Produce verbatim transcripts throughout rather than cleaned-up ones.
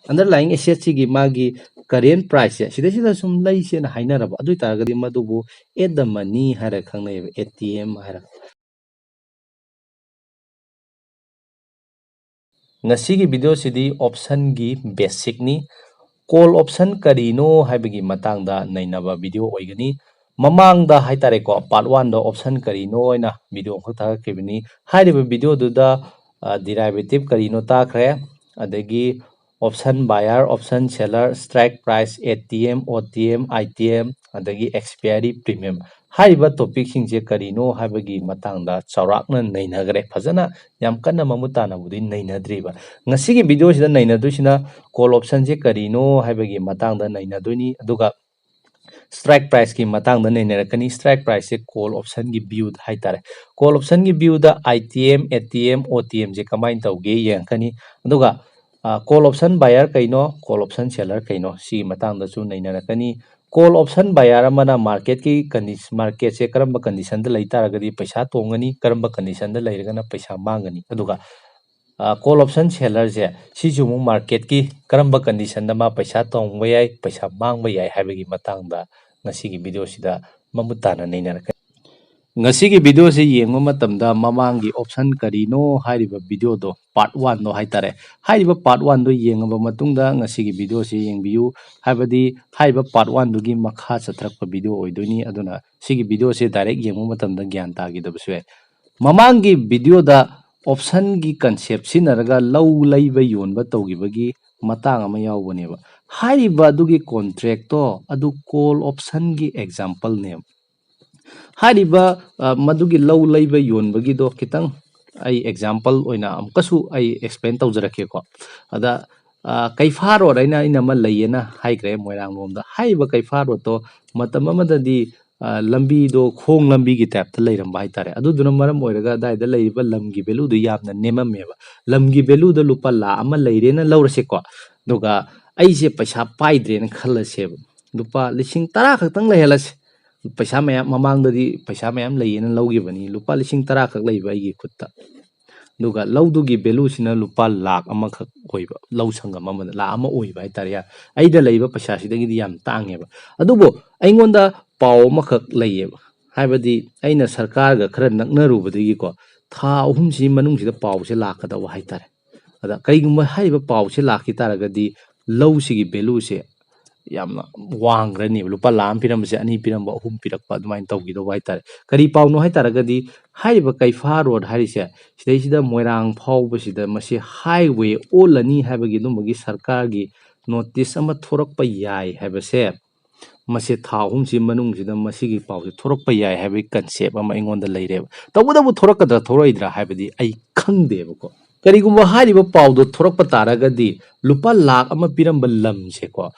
underlying asset ꯁꯤꯒꯤ ꯃꯥꯒꯤ current price ꯁꯦ ꯁꯤꯗꯩꯁꯤꯗ ꯁꯨꯝ ꯂꯩꯁꯦꯅ ꯍꯥꯏꯅꯔꯕ, ꯑꯗꯨ ꯑꯣꯏꯇꯥꯔꯒꯗꯤ ꯃꯗꯨꯕꯨ at the money ꯍꯥꯏꯔꯒ ꯈꯪꯅꯩꯌꯦꯕ, A T M ꯍꯥꯏꯔꯒ꯫ ꯉꯁꯤꯒꯤ video ꯁꯤꯗꯤ option ꯒꯤ basic ꯅꯤ꯫ Call option ꯀꯔꯤꯅꯣ ꯍꯥꯏꯕꯒꯤ ꯃꯇꯥꯡꯗ ꯅꯩꯅꯕ video ꯑꯣꯏꯒꯅꯤ꯫ ꯃꯃꯥꯡꯗ ꯍꯥꯏꯇꯥꯔꯦꯀꯣ, part one ꯗ option ꯀꯔꯤꯅꯣ ꯍꯥꯏꯅ video ꯑꯃꯈꯛ ꯊꯥꯒꯠꯈꯤꯕꯅꯤ꯫ ꯍꯥꯏꯔꯤꯕ video ꯗꯨꯗ, ꯑ, derivative ꯀꯔꯤꯅꯣ ꯇꯥꯈ꯭ꯔꯦ, ꯑꯗꯒꯤ option buyer, option seller, strike price, A T M, O T M, I T M, ꯑꯗꯒꯤ expiry premium ꯍꯥꯏꯔꯤꯕ topic ꯁꯤꯡꯁꯦ ꯀꯔꯤꯅꯣ ꯍꯥꯏꯕꯒꯤ ꯃꯇꯥꯡꯗ ꯆꯥꯎꯔꯥꯛꯅ ꯅꯩꯅꯈ꯭ꯔꯦ꯫ ꯐꯖꯅ ꯌꯥꯝ ꯀꯟꯅ ꯃꯃꯨꯠ ꯇꯥꯅꯕꯨꯗꯤ ꯅꯩꯅꯗ꯭ꯔꯤꯕ꯫ ꯉꯁꯤꯒꯤ video ꯁꯤꯗ ꯅꯩꯅꯗꯣꯏꯁꯤꯅ call option ꯁꯦ ꯀꯔꯤꯅꯣ ꯍꯥꯏꯕꯒꯤ ꯃꯇꯥꯡꯗ ꯅꯩꯅꯗꯣꯏꯅꯤ, ꯑꯗꯨꯒ strike price ꯀꯤ ꯃꯇꯥꯡꯗ ꯅꯩꯅꯔꯛꯀꯅꯤ꯫ Strike price ꯁꯦ call option ꯒꯤ view ꯗ ꯍꯥꯏꯇꯥꯔꯦ꯫ Call option ꯒꯤ view the I T M, A T M, O T M ꯁꯦ ꯀꯃꯥꯏꯅ ꯇꯧꯒꯦ ꯌꯦꯡꯉꯛꯀꯅꯤ꯫ ꯑꯗꯨꯒ, ꯑ, call option buyer ꯀꯩꯅꯣ, call option seller ꯀꯩꯅꯣ, ꯁꯤꯒꯤ ꯃꯇꯥꯡꯗꯁꯨ ꯅꯩꯅꯔꯛꯀꯅꯤ꯫ Call option buyer ꯑꯃꯅ market ꯀꯤ condi-, market ꯁꯦ ꯀꯔꯝꯕ condition ꯗ ꯂꯩ ꯇꯥꯔꯒꯗꯤ ꯄꯩꯁꯥ ꯇꯣꯡꯒꯅꯤ, ꯀꯔꯝꯕ condition ꯗ ꯂꯩꯔꯒꯅ ꯄꯩꯁꯥ ꯃꯥꯡꯒꯅꯤ꯫ ꯑꯗꯨꯒ, ꯑ, call option seller ꯁꯦ ꯁꯤꯁꯨ ꯑꯃꯨꯛ market ꯀꯤ ꯀꯔꯝꯕ condition ꯗ ꯃꯥ ꯄꯩꯁꯥ ꯇꯣꯡꯕ ꯌꯥꯏ, ꯄꯩꯁꯥ ꯃꯥꯡꯕ ꯌꯥꯏ ꯍꯥꯏꯕꯒꯤ ꯃꯇꯥꯡꯗ ꯉꯁꯤꯒꯤ video ꯁꯤꯗ ꯃꯃꯨꯠ ꯇꯥꯅ ꯅꯩꯅꯔꯛꯀꯅꯤ꯫ ꯉꯁꯤꯒꯤ video ꯁꯤ ꯌꯦꯡꯕ ꯃꯇꯝꯗ ꯃꯃꯥꯡꯒꯤ option ꯀꯔꯤꯅꯣ ꯍꯥꯏꯔꯤꯕ video ꯗꯣ, part one ꯗꯣ ꯍꯥꯏꯇꯥꯔꯦ, ꯍꯥꯏꯔꯤꯕ part one ꯗꯣ ꯌꯦꯡꯉꯕ ꯃꯇꯨꯡꯗ ꯉꯁꯤꯒꯤ video ꯁꯤ ꯌꯦꯡꯕꯤꯌꯨ꯫ ꯍꯥꯏꯕꯗꯤ ꯍꯥꯏꯔꯤꯕ part one ꯗꯨꯒꯤ ꯃꯈꯥ ꯆꯠꯊꯔꯛꯄ video ꯑꯣꯏꯗꯣꯏꯅꯤ꯫ ꯑꯗꯨꯅ ꯁꯤꯒꯤ video ꯁꯤ direct ꯌꯦꯡꯕ ꯃꯇꯝꯗ ꯒ꯭ꯌꯥꯟ ꯇꯥꯈꯤꯗꯕꯁꯨ ꯌꯥꯏ꯫ ꯃꯃꯥꯡꯒꯤ video ꯗ option ꯒꯤ concept ꯁꯤꯖꯤꯟꯅꯔꯒ ꯂꯧ ꯂꯩꯕ ꯌꯣꯟꯕ ꯇꯧꯈꯤꯕꯒꯤ ꯃꯇꯥꯡ ꯑꯃ ꯌꯥꯎꯕꯅꯦꯕ꯫ ꯍꯥꯏꯔꯤꯕ ꯑꯗꯨꯒꯤ contract ꯇꯣ ꯑꯗꯨ call option ꯒꯤ example ꯅꯦꯕ꯫ ꯍꯥꯏꯔꯤꯕ, ꯑ, ꯃꯗꯨꯒꯤ ꯂꯧ ꯂꯩꯕ ꯌꯣꯟꯕꯒꯤꯗꯣ ꯈꯤꯇꯪ ꯑꯩ example ꯑꯣꯏꯅ ꯑꯃꯨꯛꯀꯁꯨ ꯑꯩ explain ꯇꯧꯖꯔꯛꯀꯦꯀꯣ꯫ ꯑꯗ, ꯑ, ꯀꯩꯐꯥ road ꯍꯥꯏꯅ ꯑꯩꯅ ꯑꯃ ꯂꯩꯌꯦꯅ ꯍꯥꯏꯈ꯭ꯔꯦ ꯃꯣꯏꯔꯥꯡ ꯂꯣꯝꯗ꯫ ꯍꯥꯏꯔꯤꯕ ꯀꯩꯐꯥ road ꯇꯣ ꯃꯇꯝ ꯑꯃꯗꯗꯤ, ꯑ, ꯂꯝꯕꯤꯗꯣ ꯈꯣꯡ ꯂꯝꯕꯤꯒꯤ type ꯇ ꯂꯩꯔꯝꯕ ꯍꯥꯏꯇꯥꯔꯦ꯫ ꯑꯗꯨꯗꯨꯅ ꯃꯔꯝ ꯑꯣꯏꯔꯒ ꯑꯗꯥꯏꯗ ꯂꯩꯔꯤꯕ ꯂꯝꯒꯤ value ꯗꯨ ꯌꯥꯝꯅ ꯅꯦꯝꯃꯝꯃꯦꯕ꯫ ꯂꯝꯒꯤ value ꯗꯣ ꯂꯨꯄꯥ ꯂꯥꯈ ꯑꯃ ꯂꯩꯔꯦꯅ ꯂꯧꯔꯁꯦꯀꯣ꯫ ꯑꯗꯨꯒ ꯑꯩꯁꯦ ꯄꯩꯁꯥ ꯄꯥꯏꯗ꯭ꯔꯦꯅ ꯈꯜꯂꯁꯦꯕ꯫ ꯂꯨꯄꯥ ꯂꯤꯁꯤꯡ ꯇꯔꯥ ꯈꯛꯇꯪ ꯂꯩꯍꯜꯂꯁꯦ꯫ ꯄꯩꯁꯥ ꯃꯌꯥꯝ, ꯃꯃꯥꯡꯗꯗꯤ ꯄꯩꯁꯥ ꯃꯌꯥꯝ ꯂꯩꯌꯦꯅ ꯂꯧꯈꯤꯕꯅꯤ, ꯂꯨꯄꯥ ꯂꯤꯁꯤꯡ ꯇꯔꯥ ꯈꯛ ꯂꯩꯕ ꯑꯩꯒꯤ ꯈꯨꯠꯇ꯫ ꯑꯗꯨꯒ ꯂꯧꯗꯨꯒꯤ value ꯁꯤꯅ ꯂꯨꯄꯥ ꯂꯥꯈ ꯑꯃꯈꯛ ꯑꯣꯏꯕ, ꯂꯧ ꯁꯪꯒꯝ ꯑꯃꯗ ꯂꯥꯈ ꯑꯃ ꯑꯣꯏꯕ ꯍꯥꯏꯇꯥꯔꯦ꯫ ꯑꯩꯗ ꯂꯩꯕ ꯄꯩꯁꯥꯁꯤꯗꯒꯤꯗꯤ ꯌꯥꯝ ꯇꯥꯡꯉꯦꯕ꯫ ꯑꯗꯨꯕꯨ ꯑꯩꯉꯣꯟꯗ ꯄꯥꯎ ꯑꯃꯈꯛ ꯂꯩꯌꯦꯕ, ꯍꯥꯏꯕꯗꯤ ꯑꯩꯅ ꯁꯔꯀꯥꯔꯒ ꯈꯔ ꯅꯛꯅꯔꯨꯕꯗꯒꯤꯀꯣ, ꯊꯥ ꯑꯍꯨꯝꯁꯤ ꯃꯅꯨꯡꯁꯤꯗ ꯄꯥꯎꯁꯦ ꯂꯥꯛꯀꯗꯧꯕ ꯍꯥꯏꯇꯥꯔꯦ꯫ ꯑꯗ ꯀꯔꯤꯒꯨꯝꯕ ꯍꯥꯏꯔꯤꯕ ꯄꯥꯎꯁꯦ ꯂꯥꯛꯈꯤ ꯇꯥꯔꯒꯗꯤ ꯂꯧꯁꯤꯒꯤ value ꯁꯦ ꯌꯥꯝꯅ ꯋꯥꯡꯈ꯭ꯔꯅꯦꯕ꯫ ꯂꯨꯄꯥ ꯂꯥꯈ ꯑꯃ ꯄꯤꯔꯝꯕꯁꯦ ꯑꯅꯤ ꯄꯤꯔꯝꯕ, ꯑꯍꯨꯝ ꯄꯤꯔꯛꯄ, ꯑꯗꯨꯃꯥꯏꯅ ꯇꯧꯈꯤꯗꯧꯕ ꯍꯥꯏꯇꯥꯔꯦ꯫ ꯀꯔꯤ ꯄꯥꯎꯅꯣ ꯍꯥꯏ ꯇꯥꯔꯒꯗꯤ, ꯍꯥꯏꯔꯤꯕ ꯀꯩꯐꯥ ꯔꯣꯗ ꯍꯥꯏꯔꯤꯁꯦ, ꯁꯤꯗꯩꯁꯤꯗ ꯃꯣꯏꯔꯥꯡ ꯐꯥꯎꯕꯁꯤꯗ ꯃꯁꯤ highway ꯑꯣꯜꯂꯅꯤ ꯍꯥꯏꯕꯒꯤ ꯑꯗꯨꯝꯕꯒꯤ ꯁꯔꯀꯥꯔꯒꯤ notice ꯑꯃ ꯊꯣꯔꯛꯄ ꯌꯥꯏ ꯍꯥꯏꯕꯁꯦ, ꯃꯁꯤ ꯊꯥ ꯑꯍꯨꯝꯁꯤ ꯃꯅꯨꯡꯁꯤꯗ ꯃꯁꯤꯒꯤ ꯄꯥꯎꯁꯦ ꯊꯣꯔꯛꯄ ꯌꯥꯏ ꯍꯥꯏꯕꯒꯤ concept ꯑꯃ ꯑꯩꯉꯣꯟꯗ ꯂꯩꯔꯦꯕ꯫ ꯇꯧꯕꯇꯕꯨ ꯊꯣꯔꯛꯀꯗ꯭ꯔꯥ ꯊꯣꯔꯛꯑꯣꯏꯗ꯭ꯔꯥ ꯍꯥꯏꯕꯗꯤ ꯑꯩ ꯈꯪꯗꯦꯕꯀꯣ꯫ ꯀꯔꯤꯒꯨꯝꯕ ꯍꯥꯏꯔꯤꯕ ꯄꯥꯎꯗꯣ ꯊꯣꯔꯛꯄ ꯇꯥꯔꯒꯗꯤ, ꯂꯨꯄꯥ ꯂꯥꯈ ꯑꯃ ꯄꯤꯔꯝꯕ ꯂꯝꯁꯦꯀꯣ,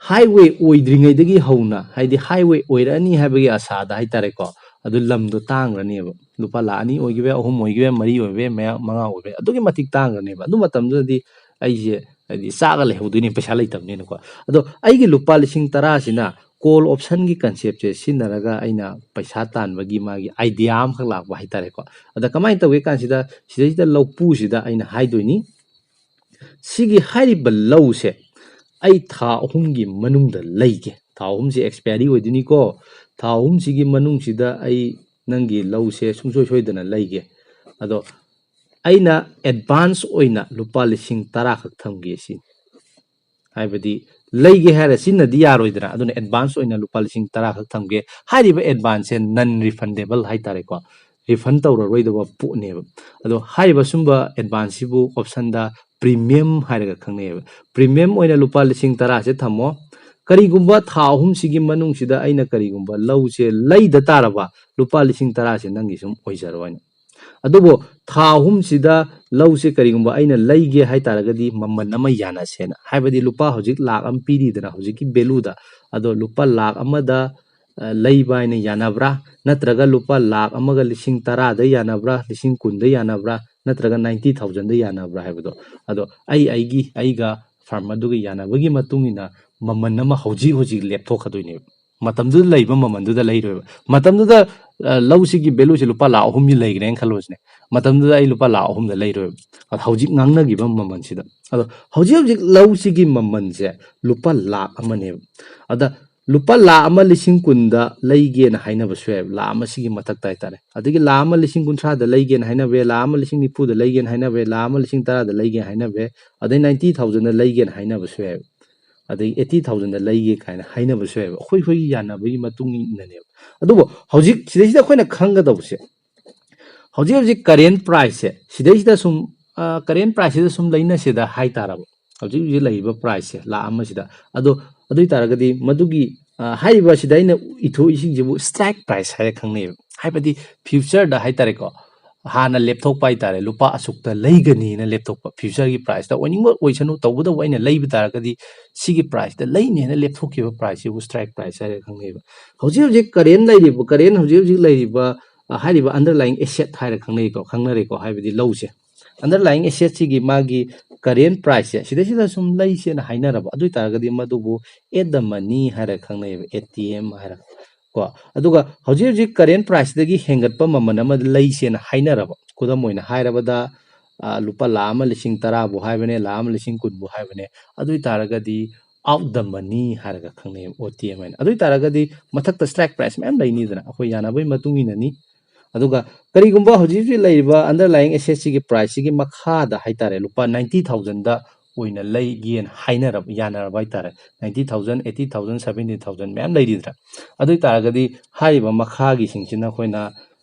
highway ꯑꯣꯏꯗ꯭ꯔꯤꯉꯩꯗꯒꯤ ꯍꯧꯅ, ꯍꯥꯏꯗꯤ highway ꯑꯣꯏꯔꯛꯑꯅꯤ ꯍꯥꯏꯕꯒꯤ ꯑꯁꯥꯗ ꯍꯥꯏꯇꯥꯔꯦꯀꯣ, ꯑꯗꯨ ꯂꯝꯗꯣ ꯇꯥꯡꯈ꯭ꯔꯅꯦꯕ꯫ ꯂꯨꯄꯥ ꯂꯥꯈ ꯑꯅꯤ ꯑꯣꯏꯒꯦꯕ ꯌꯥꯏ, ꯑꯍꯨꯝ ꯑꯣꯏꯒꯦꯕ ꯌꯥꯏ, ꯃꯔꯤ ꯑꯣꯏꯕ ꯌꯥꯏ, ꯃꯌꯥ-, ꯃꯉꯥ ꯑꯣꯏꯕ ꯌꯥꯏ, ꯑꯗꯨꯛꯀꯤ ꯃꯇꯤꯛ ꯇꯥꯡꯈ꯭ꯔꯅꯦꯕ꯫ ꯑꯗꯨ ꯃꯇꯝꯗꯨꯗꯗꯤ ꯑꯩꯁꯦ, ꯍꯥꯏꯗꯤ, ꯆꯥꯒ ꯂꯩꯍꯧꯗꯣꯏꯅꯦ, ꯄꯩꯁꯥ ꯂꯩꯇꯕꯅꯤꯅꯀꯣ꯫ ꯑꯗꯣ ꯑꯩꯒꯤ ꯂꯨꯄꯥ ꯂꯤꯁꯤꯡ ꯇꯔꯥꯁꯤꯅ call option ꯒꯤ concept ꯁꯦ ꯁꯤꯖꯤꯟꯅꯔꯒ ꯑꯩꯅ ꯄꯩꯁꯥ ꯇꯥꯟꯕꯒꯤ ꯃꯥꯒꯤ idea ꯑꯃꯈꯛ ꯂꯥꯛꯄ ꯍꯥꯏꯇꯥꯔꯦꯀꯣ꯫ ꯑꯗ ꯀꯃꯥꯏꯅ ꯇꯧꯒꯦ ꯀꯥꯟꯁꯤꯗ, ꯁꯤꯗꯩꯁꯤꯗ ꯂꯧꯄꯨꯁꯤꯗ ꯑꯩꯅ ꯍꯥꯏꯗꯣꯏꯅꯤ, ꯁꯤꯒꯤ ꯍꯥꯏꯔꯤꯕ ꯂꯧꯁꯦ ꯑꯩ ꯊꯥ ꯑꯍꯨꯝꯒꯤ ꯃꯅꯨꯡꯗ ꯂꯩꯒꯦ, ꯊꯥ ꯑꯍꯨꯝꯁꯦ expiry ꯑꯣꯏꯗꯣꯏꯅꯤꯀꯣ, ꯊꯥ ꯑꯍꯨꯝꯁꯤꯒꯤ ꯃꯅꯨꯡꯁꯤꯗ ꯑꯩ ꯅꯪꯒꯤ ꯂꯧꯁꯦ ꯁꯨꯡꯁꯣꯏ ꯁꯣꯏꯗꯅ ꯂꯩꯒꯦ, ꯑꯗꯣ ꯑꯩꯅ advance ꯑꯣꯏꯅ ꯂꯨꯄꯥ ꯂꯤꯁꯤꯡ ꯇꯔꯥ ꯈꯛ ꯊꯝꯒꯦ ꯁꯤꯅꯤ꯫ ꯍꯥꯏꯕꯗꯤ ꯂꯩꯒꯦ ꯍꯥꯏꯔ ꯁꯤꯖꯤꯟꯅꯗꯤ ꯌꯥꯔꯣꯏꯗꯅ, ꯑꯗꯨꯅ advance ꯑꯣꯏꯅ ꯂꯨꯄꯥ ꯂꯤꯁꯤꯡ ꯇꯔꯥ ꯈꯛ ꯊꯝꯒꯦ꯫ ꯍꯥꯏꯔꯤꯕ advance ꯁꯦ non refundable ꯍꯥꯏꯇꯥꯔꯦꯀꯣ, refund ꯇꯧꯔꯔꯣꯏꯗꯕ ꯄꯣꯠꯅꯦꯕ꯫ ꯑꯗꯣ ꯍꯥꯏꯔꯤꯕ ꯁꯨꯝꯕ advance ꯁꯤꯕꯨ option ꯗ premium ꯍꯥꯏꯔꯒ ꯈꯪꯅꯩꯌꯦꯕ꯫ Premium ꯑꯣꯏꯅ ꯂꯨꯄꯥ ꯂꯤꯁꯤꯡ ꯇꯔꯥꯁꯦ ꯊꯝꯃꯣ꯫ ꯀꯔꯤꯒꯨꯝꯕ ꯊꯥ ꯑꯍꯨꯝꯁꯤꯒꯤ ꯃꯅꯨꯡꯁꯤꯗ ꯑꯩꯅ ꯀꯔꯤꯒꯨꯝꯕ ꯂꯧꯁꯦ ꯂꯩꯗ ꯇꯥꯔꯕ, ꯂꯨꯄꯥ ꯂꯤꯁꯤꯡ ꯇꯔꯥꯁꯦ ꯅꯪꯒꯤ ꯁꯨꯝ ꯑꯣꯏꯖꯔꯣ ꯍꯥꯏꯅ꯫ ꯑꯗꯨꯕꯨ ꯊꯥ ꯑꯍꯨꯝꯁꯤꯗ ꯂꯧꯁꯦ ꯀꯔꯤꯒꯨꯝꯕ ꯑꯩꯅ ꯂꯩꯒꯦ ꯍꯥꯏꯇꯥꯔꯒꯗꯤ ꯃꯃꯜ ꯑꯃ ꯌꯥꯅꯁꯦꯅ, ꯍꯥꯏꯕꯗꯤ ꯂꯨꯄꯥ ꯍꯧꯖꯤꯛ ꯂꯥꯈ ꯑꯃ ꯄꯤꯔꯤꯗꯅ ꯍꯧꯖꯤꯛꯀꯤ value ꯗ, ꯑꯗꯣ ꯂꯨꯄꯥ ꯂꯥꯈ ꯑꯃꯗ, ꯑ, ꯂꯩꯕ ꯍꯥꯏꯅ ꯌꯥꯅꯕ꯭ꯔꯥ, ꯅꯠꯇ꯭ꯔꯒ ꯂꯨꯄꯥ ꯂꯥꯈ ꯑꯃꯒ ꯂꯤꯁꯤꯡ ꯇꯔꯥꯗ ꯌꯥꯅꯕ꯭ꯔꯥ, ꯂꯤꯁꯤꯡ ꯀꯨꯟꯗ ꯌꯥꯅꯕ꯭ꯔꯥ, ꯅꯠꯇ꯭ꯔꯒ ninety thousand ꯗ ꯌꯥꯅꯕ꯭ꯔꯥ ꯍꯥꯏꯕꯗꯣ, ꯑꯗꯣ ꯑꯩ ꯑꯩꯒꯤ, ꯑꯩꯒ farmer ꯗꯨꯒ ꯌꯥꯅꯕꯒꯤ ꯃꯇꯨꯡ ꯏꯟꯅ ꯃꯃꯜ ꯑꯃ ꯍꯧꯖꯤꯛ ꯍꯧꯖꯤꯛ ꯂꯦꯞꯊꯣꯛꯀꯗꯣꯏꯅꯦꯕ꯫ ꯃꯇꯝꯗꯨꯗ ꯂꯩꯕ ꯃꯃꯜꯗꯨꯗ ꯂꯩꯔꯣꯏꯕ꯫ ꯃꯇꯝꯗꯨꯗ ꯂꯧꯁꯤꯒꯤ value ꯁꯦ ꯂꯨꯄꯥ ꯂꯥꯈ ꯑꯍꯨꯝꯒꯤ ꯂꯩꯈ꯭ꯔꯦꯅ ꯈꯜꯂꯣꯁꯤꯅꯦ꯫ ꯃꯇꯝꯗꯨꯗ ꯑꯩ ꯂꯨꯄꯥ ꯂꯥꯈ ꯑꯍꯨꯝꯗ ꯂꯩꯔꯣꯏꯕ꯫ ꯑꯗꯣ ꯍꯧꯖꯤꯛ ꯉꯥꯡꯅꯈꯤꯕ ꯃꯃꯜꯁꯤꯗ꯫ ꯑꯗꯣ ꯍꯧꯖꯤꯛ ꯍꯧꯖꯤꯛ ꯂꯧꯁꯤꯒꯤ ꯃꯃꯜꯁꯦ ꯂꯨꯄꯥ ꯂꯥꯈ ꯑꯃꯅꯦꯕ꯫ ꯑꯗ ꯂꯨꯄꯥ ꯂꯥꯈ ꯑꯃ ꯂꯤꯁꯤꯡ ꯀꯨꯟꯗ ꯂꯩꯒꯦꯅ ꯍꯥꯏꯅꯕꯁꯨ ꯌꯥꯏꯕ, ꯂꯥꯈ ꯑꯃ ꯁꯤꯒꯤ ꯃꯊꯛꯇ ꯍꯥꯏꯇꯥꯔꯦ꯫ ꯑꯗꯒꯤ ꯂꯥꯈ ꯑꯃ ꯂꯤꯁꯤꯡ ꯀꯨꯟꯊ꯭ꯔꯥꯗ ꯂꯩꯒꯦꯅ ꯍꯥꯏꯅꯕ ꯌꯥꯏ, ꯂꯥꯈ ꯑꯃ ꯂꯤꯁꯤꯡ ꯅꯤꯐꯨꯗ ꯂꯩꯒꯦꯅ ꯍꯥꯏꯅꯕ ꯌꯥꯏ, ꯂꯥꯈ ꯑꯃ ꯂꯤꯁꯤꯡ ꯇꯔꯥꯗ ꯂꯩꯒꯦꯅ ꯍꯥꯏꯅꯕ ꯌꯥꯏ, ꯑꯗꯩ ninety thousand ꯗ ꯂꯩꯒꯦꯅ ꯍꯥꯏꯅꯕꯁꯨ ꯌꯥꯏꯕ, ꯑꯗꯩ eighty thousand ꯗ ꯂꯩꯒꯦ ꯀꯥꯏꯅ ꯍꯥꯏꯅꯕꯁꯨ ꯌꯥꯏꯕ꯫ ꯑꯩꯈꯣꯏ ꯑꯩꯈꯣꯏꯒꯤ ꯌꯥꯅꯕꯒꯤ ꯃꯇꯨꯡ ꯏꯟꯅꯅꯦꯕ꯫ ꯑꯗꯨꯕꯨ ꯍꯧꯖꯤꯛ ꯁꯤꯗꯩꯁꯤꯗ ꯑꯩꯈꯣꯏꯅ ꯈꯪꯒꯗꯧꯕꯁꯦ, ꯍꯧꯖꯤꯛ ꯍꯧꯖꯤꯛ current price ꯁꯦ ꯁꯤꯗꯩꯁꯤꯗ ꯁꯨꯝ, current price ꯁꯤꯗ ꯁꯨꯝ ꯂꯩꯅꯁꯤꯗ ꯍꯥꯏꯇꯥꯔꯕ꯫ ꯍꯧꯖꯤꯛ ꯍꯧꯖꯤꯛ ꯂꯩꯔꯤꯕ price ꯁꯦ ꯂꯥꯈ ꯑꯃꯁꯤꯗ꯫ ꯑꯗꯣ ꯑꯗꯨ ꯑꯣꯏ ꯇꯥꯔꯒꯗꯤ ꯃꯗꯨꯒꯤ, ꯍꯥꯏꯔꯤꯕ ꯁꯤꯗ ꯑꯩꯅ ꯏꯊꯣꯛꯏꯁꯤꯡꯁꯤꯕꯨ strike price ꯍꯥꯏꯔ ꯈꯪꯅꯩꯌꯦꯕ꯫ ꯍꯥꯏꯕꯗꯤ future ꯗ ꯍꯥꯏꯇꯥꯔꯦꯀꯣ, ꯍꯥꯟꯅ ꯂꯦꯞꯊꯣꯛꯄ ꯍꯥꯏꯇꯥꯔꯦ, ꯂꯨꯄꯥ ꯑꯁꯨꯛꯇ ꯂꯩꯒꯅꯤꯅ ꯂꯦꯞꯊꯣꯛꯄ꯫ Future ꯒꯤ price ꯇ ꯑꯣꯏꯅꯤꯡꯕ ꯑꯣꯏꯁꯅꯨ, ꯇꯧꯕꯇꯕꯨ ꯑꯩꯅ ꯂꯩꯕ ꯇꯥꯔꯒꯗꯤ ꯁꯤꯒꯤ price ꯇ ꯂꯩꯅꯦꯅ ꯂꯦꯞꯊꯣꯛꯈꯤꯕ price ꯁꯤꯕꯨ strike price ꯍꯥꯏꯔꯒ ꯈꯪꯅꯩꯕ꯫ ꯍꯧꯖꯤꯛ ꯍꯧꯖꯤꯛ current ꯂꯩꯔꯤꯕ, current ꯍꯧꯖꯤꯛ ꯍꯧꯖꯤꯛ ꯂꯩꯔꯤꯕ, ꯍꯥꯏꯔꯤꯕ underlying asset ꯍꯥꯏꯔ ꯈꯪꯅꯩꯀꯣ, ꯈꯪꯅꯔꯦꯀꯣ, ꯍꯥꯏꯕꯗꯤ ꯂꯧꯁꯦ꯫ Underlying asset ꯁꯤꯒꯤ ꯃꯥꯒꯤ current price ꯁꯦ ꯁꯤꯗꯩꯁꯤꯗ ꯁꯨꯝ ꯂꯩꯁꯦꯅ ꯍꯥꯏꯅꯔꯕ, ꯑꯗꯨ ꯑꯣꯏ ꯇꯥꯔꯒꯗꯤ ꯃꯗꯨꯕꯨ at the money ꯍꯥꯏꯔ ꯈꯪꯅꯩꯌꯦꯕ, A T M ꯍꯥꯏꯔ ꯀꯣ꯫ ꯑꯗꯨꯒ ꯍꯧꯖꯤꯛ ꯍꯧꯖꯤꯛ current price ꯇꯒꯤ ꯍꯦꯟꯒꯠꯄ ꯃꯃꯜ ꯑꯃꯗ ꯂꯩꯁꯦꯅ ꯍꯥꯏꯅꯔꯕ, ꯈꯨꯗꯝ ꯑꯣꯏꯅ ꯍꯥꯏꯔꯕꯗ, ꯂꯨꯄꯥ ꯂꯥꯈ ꯑꯃ ꯂꯤꯁꯤꯡ ꯇꯔꯥꯕꯨ ꯍꯥꯏꯕꯅꯦ, ꯂꯥꯈ ꯑꯃ ꯂꯤꯁꯤꯡ ꯀꯨꯟꯕꯨ ꯍꯥꯏꯕꯅꯦ, ꯑꯗꯨ ꯑꯣꯏ ꯇꯥꯔꯒꯗꯤ at the money ꯍꯥꯏꯔꯒ ꯈꯪꯅꯩꯌꯦꯕ, O T M ꯍꯥꯏꯅ꯫ ꯑꯗꯨ ꯑꯣꯏ ꯇꯥꯔꯒꯗꯤ ꯃꯊꯛꯇ strike price ꯃꯌꯥꯝ ꯂꯩꯅꯤꯗꯅ, ꯑꯩꯈꯣꯏ ꯌꯥꯅꯕꯒꯤ ꯃꯇꯨꯡ ꯏꯟꯅꯅꯤ꯫ ꯑꯗꯨꯒ ꯀꯔꯤꯒꯨꯝꯕ ꯍꯧꯖꯤꯛ ꯍꯧꯖꯤꯛ ꯂꯩꯔꯤꯕ underlying asset ꯁꯤꯒꯤ price ꯁꯤꯒꯤ ꯃꯈꯥꯗ ꯍꯥꯏꯇꯥꯔꯦ, ꯂꯨꯄꯥ ninety thousand ꯗ ꯑꯣꯏꯅ ꯂꯩꯒꯦꯅ ꯍꯥꯏꯅꯔꯕ, ꯌꯥꯅꯔꯕ ꯍꯥꯏꯇꯥꯔꯦ, ninety thousand, eighty thousand, seventy thousand ꯃꯌꯥꯝ ꯂꯩꯔꯤꯗꯅ, ꯑꯗꯨ ꯑꯣꯏ ꯇꯥꯔꯒꯗꯤ ꯍꯥꯏꯔꯤꯕ ꯃꯈꯥꯒꯤꯁꯤꯡꯁꯤꯅ ꯑꯩꯈꯣꯏꯅ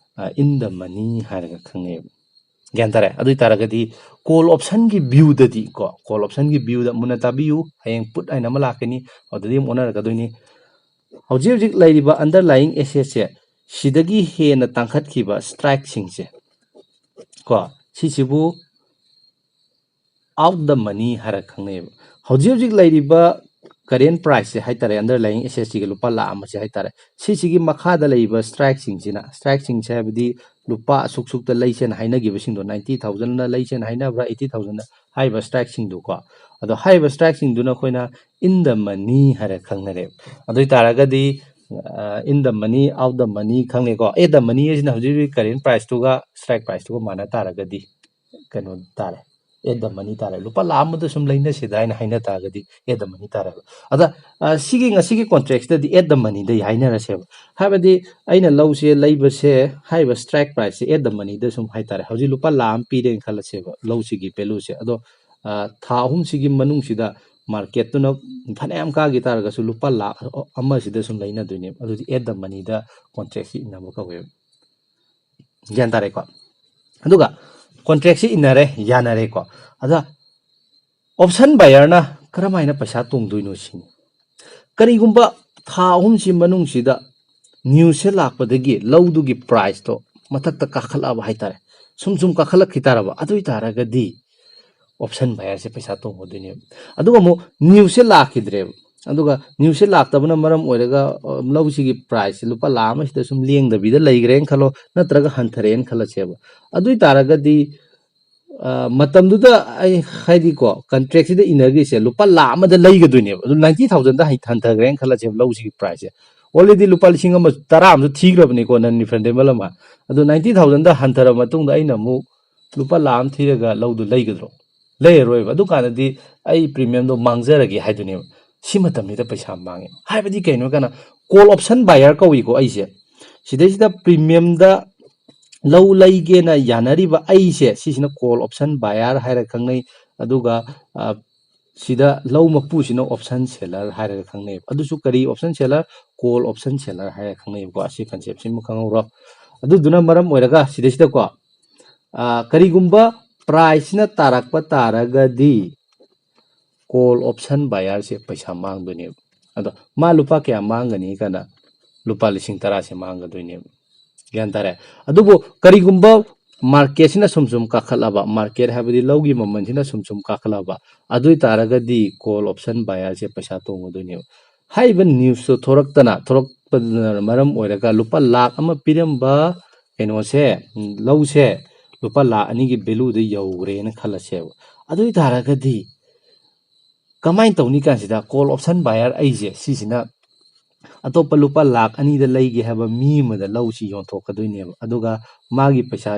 in the money ꯍꯥꯏꯔꯒ ꯈꯪꯅꯩꯌꯦꯕ꯫ ꯒ꯭ꯌꯥꯟ ꯇꯥꯔꯦ? ꯑꯗꯨ ꯑꯣꯏ ꯇꯥꯔꯒꯗꯤ call option ꯒꯤ view ꯗꯗꯤ ꯀꯣ, call option ꯒꯤ view ꯗ ꯃꯨꯟꯅ ꯇꯥꯕꯤꯌꯨ, ꯍꯌꯦꯡ put ꯍꯥꯏꯅ ꯑꯃ ꯂꯥꯛꯀꯅꯤ, ꯑꯗꯨꯗꯤ ꯑꯃꯨꯛ ꯑꯣꯟꯅꯔꯛꯀꯗꯣꯏꯅꯤ꯫ ꯍꯧꯖꯤꯛ ꯍꯧꯖꯤꯛ ꯂꯩꯔꯤꯕ underlying asset ꯁꯦ ꯁꯤꯗꯒꯤ ꯍꯦꯟꯅ ꯇꯥꯡꯈꯠꯈꯤꯕ strike ꯁꯤꯡꯁꯦ ꯀꯣ, ꯁꯤꯁꯤꯕꯨ at the money ꯍꯥꯏꯔꯒ ꯈꯪꯅꯩꯌꯦꯕ꯫ ꯍꯧꯖꯤꯛ ꯍꯧꯖꯤꯛ ꯂꯩꯔꯤꯕ current price ꯁꯦ ꯍꯥꯏꯇꯥꯔꯦ, underlying asset ꯁꯤꯒꯤ ꯂꯨꯄꯥ ꯂꯥꯈ ꯑꯃꯁꯦ ꯍꯥꯏꯇꯥꯔꯦ, ꯁꯤꯁꯤꯒꯤ ꯃꯈꯥꯗ ꯂꯩꯔꯤꯕ strike ꯁꯤꯡꯁꯤꯅ, strike ꯁꯤꯡꯁꯦ ꯍꯥꯏꯕꯗꯤ ꯂꯨꯄꯥ ꯑꯁꯨꯛ ꯁꯨꯛꯇ ꯂꯩꯁꯦꯅ ꯍꯥꯏꯅꯈꯤꯕꯁꯤꯡꯗꯣ, ninety thousand ꯗ ꯂꯩꯁꯦꯅ ꯍꯥꯏꯅꯕ꯭ꯔꯥ, eighty thousand ꯗ, ꯍꯥꯏꯔꯤꯕ strike ꯁꯤꯡꯗꯨꯀꯣ, ꯑꯗꯣ ꯍꯥꯏꯔꯤꯕ strike ꯁꯤꯡꯗꯨꯅ ꯑꯩꯈꯣꯏꯅ in the money ꯍꯥꯏꯔꯒ ꯈꯪꯅꯔꯦꯕ꯫ ꯑꯗꯨ ꯑꯣꯏ ꯇꯥꯔꯒꯗꯤ in the money, out the money ꯈꯪꯉꯦꯀꯣ꯫ At the money ꯍꯥꯏꯁꯤꯅ ꯍꯧꯖꯤꯛ ꯍꯧꯖꯤꯛ current priceꯇꯨꯒ strike priceꯇꯨꯒ ꯃꯥꯟꯅ ꯇꯥꯔꯒꯗꯤ ꯀꯩꯅꯣ ꯇꯥꯔꯦ, at the money ꯇꯥꯔꯦ꯫ ꯂꯨꯄꯥ ꯂꯥꯈ ꯑꯃꯗ ꯁꯨꯝ ꯂꯩꯅꯁꯤꯗ ꯍꯥꯏꯅ ꯍꯥꯏꯅ ꯇꯥꯔꯒꯗꯤ at the money ꯇꯥꯔꯦꯕ꯫ ꯑꯗ ꯁꯤꯒꯤ ꯉꯁꯤꯒꯤ contractꯁꯤꯗꯗꯤ at the moneyꯗ ꯍꯥꯏꯅꯔꯁꯦꯕ꯫ ꯍꯥꯏꯕꯗꯤ ꯑꯩꯅ ꯂꯧꯁꯦ ꯂꯩꯕꯁꯦ, ꯍꯥꯏꯔꯤꯕ strike priceꯁꯦ at the moneyꯗ ꯁꯨꯝ ꯍꯥꯏꯇꯥꯔꯦ꯫ ꯍꯧꯖꯤꯛ ꯂꯨꯄꯥ ꯂꯥꯈ ꯑꯃ ꯄꯤꯔꯦꯅ ꯈꯜꯂꯁꯦꯕ, ꯂꯧꯁꯤꯒꯤ valueꯁꯦ꯫ ꯑꯗꯣ ꯊꯥ ꯑꯍꯨꯝꯁꯤꯒꯤ ꯃꯅꯨꯡꯁꯤꯗ marketꯇꯨꯅ ꯐꯅꯌꯥꯝ ꯀꯥꯈꯤ ꯇꯥꯔꯒꯁꯨ ꯂꯨꯄꯥ ꯂꯥꯈ ꯑꯃꯁꯤꯗ ꯁꯨꯝ ꯂꯩꯅꯗꯣꯏꯅꯦꯕ꯫ ꯑꯗꯨꯗꯤ at the moneyꯗ contractꯁꯤ ꯏꯟꯅꯕ ꯀꯧꯋꯦꯕ꯫ ꯒ꯭ꯌꯥꯟ ꯇꯥꯔꯦꯀꯣ? ꯑꯗꯨꯒ contractꯁꯤ ꯏꯟꯅꯔꯦ, ꯌꯥꯅꯔꯦꯀꯣ? ꯑꯗ option buyerꯅ ꯀꯔꯝꯍꯥꯏꯅ ꯄꯩꯁꯥ ꯇꯣꯡꯗꯣꯏꯅꯣ ꯁꯤꯅꯤ꯫ ꯀꯔꯤꯒꯨꯝꯕ ꯊꯥ ꯑꯍꯨꯝꯁꯤ ꯃꯅꯨꯡꯁꯤꯗ newsꯁꯦ ꯂꯥꯛꯄꯗꯒꯤ ꯂꯧꯗꯨꯒꯤ priceꯇꯣ ꯃꯊꯛꯇ ꯀꯥꯈꯠꯂꯛꯑꯕ ꯍꯥꯏꯇꯥꯔꯦ, ꯁꯨꯝ ꯁꯨꯝ ꯀꯥꯈꯠꯂꯛꯈꯤ ꯇꯥꯔꯕ, ꯑꯗꯨ ꯑꯣꯏ ꯇꯥꯔꯒꯗꯤ option buyerꯁꯦ ꯄꯩꯁꯥ ꯇꯣꯡꯒꯗꯣꯏꯅꯦꯕ꯫ ꯑꯗꯨꯒ ꯑꯃꯨꯛ newsꯁꯦ ꯂꯥꯛꯈꯤꯗ꯭ꯔꯦꯕ, ꯑꯗꯨꯒ newsꯁꯦ ꯂꯥꯛꯇꯕꯅ ꯃꯔꯝ ꯑꯣꯏꯔꯒ ꯂꯧꯁꯤꯒꯤ priceꯁꯦ ꯂꯨꯄꯥ ꯂꯥꯈ ꯑꯃꯁꯤꯗ ꯁꯨꯝ ꯂꯦꯡꯗꯕꯤꯗ ꯂꯩꯈ꯭ꯔꯦꯅ ꯈꯜꯂꯣ, ꯅꯠꯇ꯭ꯔꯒ ꯍꯟꯊꯔꯛꯑꯦꯅ ꯈꯜꯂꯁꯦꯕ꯫ ꯑꯗꯨ ꯑꯣꯏ ꯇꯥꯔꯒꯗꯤ ꯃꯇꯝꯗꯨꯗ ꯑꯩ ꯍꯥꯏꯗꯤꯀꯣ, contractꯁꯤꯗ ꯏꯟꯅꯈ꯭ꯔꯤꯁꯦ ꯂꯨꯄꯥ ꯂꯥꯈ ꯑꯃꯗ ꯂꯩꯒꯗꯣꯏꯅꯦꯕ꯫ ꯑꯗꯨ ninety thousandꯗ ꯍꯟꯊꯈ꯭ꯔꯦꯅ ꯈꯜꯂꯁꯦꯕ, ꯂꯧꯁꯤꯒꯤ priceꯁꯦ already ꯂꯨꯄꯥ ꯂꯤꯁꯤꯡ ꯑꯃ ꯇꯔꯥ ꯑꯃꯁꯨ ꯊꯤꯈ꯭ꯔꯕꯅꯤꯀꯣ, non refundable ꯑꯃ꯫ ꯑꯗꯨ ninety thousandꯗ ꯍꯟꯊꯔꯕ ꯃꯇꯨꯡꯗ ꯑꯩꯅ ꯑꯃꯨꯛ ꯂꯨꯄꯥ ꯂꯥꯈ ꯑꯃ ꯊꯤꯔꯒ ꯂꯧꯗꯨ ꯂꯩꯒꯗ꯭ꯔꯣ? ꯂꯩꯔꯔꯣꯏꯕ꯫ ꯑꯗꯨꯀꯥꯟꯗꯗꯤ ꯑꯩ premiumꯗꯣ ꯃꯥꯡꯖꯔꯒꯦ ꯍꯥꯏꯗꯣꯏꯅꯦꯕ꯫ ꯁꯤ ꯃꯇꯝꯁꯤꯗ ꯄꯩꯁꯥ ꯃꯥꯡꯉꯦ ꯍꯥꯏꯕꯗꯤ ꯀꯩꯅꯣ ꯀꯥꯟꯗ call option buyer ꯀꯧꯏꯀꯣ ꯑꯩꯁꯦ꯫ ꯁꯤꯗꯩꯁꯤꯗ premiumꯗ ꯂꯧ ꯂꯩꯒꯦꯅ ꯌꯥꯅꯔꯤꯕ ꯑꯩꯁꯦ, ꯁꯤꯁꯤꯅ call option buyer ꯍꯥꯏꯔꯒ ꯈꯪꯅꯩ꯫ ꯑꯗꯨꯒ ꯁꯤꯗ ꯂꯧ ꯃꯄꯨꯁꯤꯅ option seller ꯍꯥꯏꯔꯒ ꯈꯪꯅꯩꯌꯦꯕ꯫ ꯑꯗꯨꯁꯨ ꯀꯔꯤ option seller? Call option seller ꯍꯥꯏꯔꯒ ꯈꯪꯅꯩꯌꯦꯕꯀꯣ꯫ ꯑꯁꯤ conceptꯁꯤꯃ ꯈꯪꯍꯧꯔꯣ꯫ ꯑꯗꯨꯗꯨꯅ ꯃꯔꯝ ꯑꯣꯏꯔꯒ ꯁꯤꯗꯩꯁꯤꯗꯀꯣ, ꯀꯔꯤꯒꯨꯝꯕ priceꯁꯤꯅ ꯇꯥꯔꯛꯄ ꯇꯥꯔꯒꯗꯤ call option buyerꯁꯦ ꯄꯩꯁꯥ ꯃꯥꯡꯗꯣꯏꯅꯦꯕ꯫ ꯑꯗꯣ ꯃꯥ ꯂꯨꯄꯥ ꯀꯌꯥ ꯃꯥꯡꯒꯅꯤ ꯀꯥꯟꯗ ꯂꯨꯄꯥ ꯂꯤꯁꯤꯡ ꯇꯔꯥꯁꯦ ꯃꯥꯡꯒꯗꯣꯏꯅꯦꯕ꯫ ꯒ꯭ꯌꯥꯟ ꯇꯥꯔꯦ? ꯑꯗꯨꯕꯨ ꯀꯔꯤꯒꯨꯝꯕ marketꯁꯤꯅ ꯁꯨꯝ ꯁꯨꯝ ꯀꯥꯈꯠꯂꯕ, market ꯍꯥꯏꯕꯗꯤ ꯂꯧꯒꯤ ꯃꯃꯜꯁꯤꯅ ꯁꯨꯝ ꯁꯨꯝ ꯀꯥꯈꯠꯂꯕ, ꯑꯗꯨ ꯑꯣꯏ ꯇꯥꯔꯒꯗꯤ call option buyerꯁꯦ ꯄꯩꯁꯥ ꯇꯣꯡꯒꯗꯣꯏꯅꯦꯕ꯫ ꯍꯥꯏꯔꯤꯕ newsꯇꯣ ꯊꯣꯔꯛꯇꯅ, ꯊꯣꯔꯛꯄꯗꯨꯅ ꯃꯔꯝ ꯑꯣꯏꯔꯒ ꯂꯨꯄꯥ ꯂꯥꯈ ꯑꯃ ꯄꯤꯔꯝꯕ ꯀꯩꯅꯣꯁꯦ, ꯂꯧꯁꯦ ꯂꯨꯄꯥ ꯂꯥꯈ ꯑꯅꯤꯒꯤ valueꯗ ꯌꯧꯈ꯭ꯔꯦꯅ ꯈꯜꯂꯁꯦꯕ꯫ ꯑꯗꯨ ꯑꯣꯏ ꯇꯥꯔꯒꯗꯤ ꯀꯃꯥꯏꯅ ꯇꯧꯅꯤ ꯀꯥꯟꯁꯤꯗ call option buyer ꯑꯩꯁꯦ ꯁꯤꯁꯤꯅ ꯑꯇꯣꯞꯄ ꯂꯨꯄꯥ ꯂꯥꯛ ꯑꯅꯤꯗ ꯂꯩꯒꯦ ꯍꯥꯏꯕ ꯃꯤ ꯑꯃꯗ ꯂꯧꯁꯤ ꯌꯣꯟꯊꯣꯛꯀꯗꯣꯏꯅꯦꯕ꯫ ꯑꯗꯨꯒ ꯃꯥꯒꯤ ꯄꯩꯁꯥ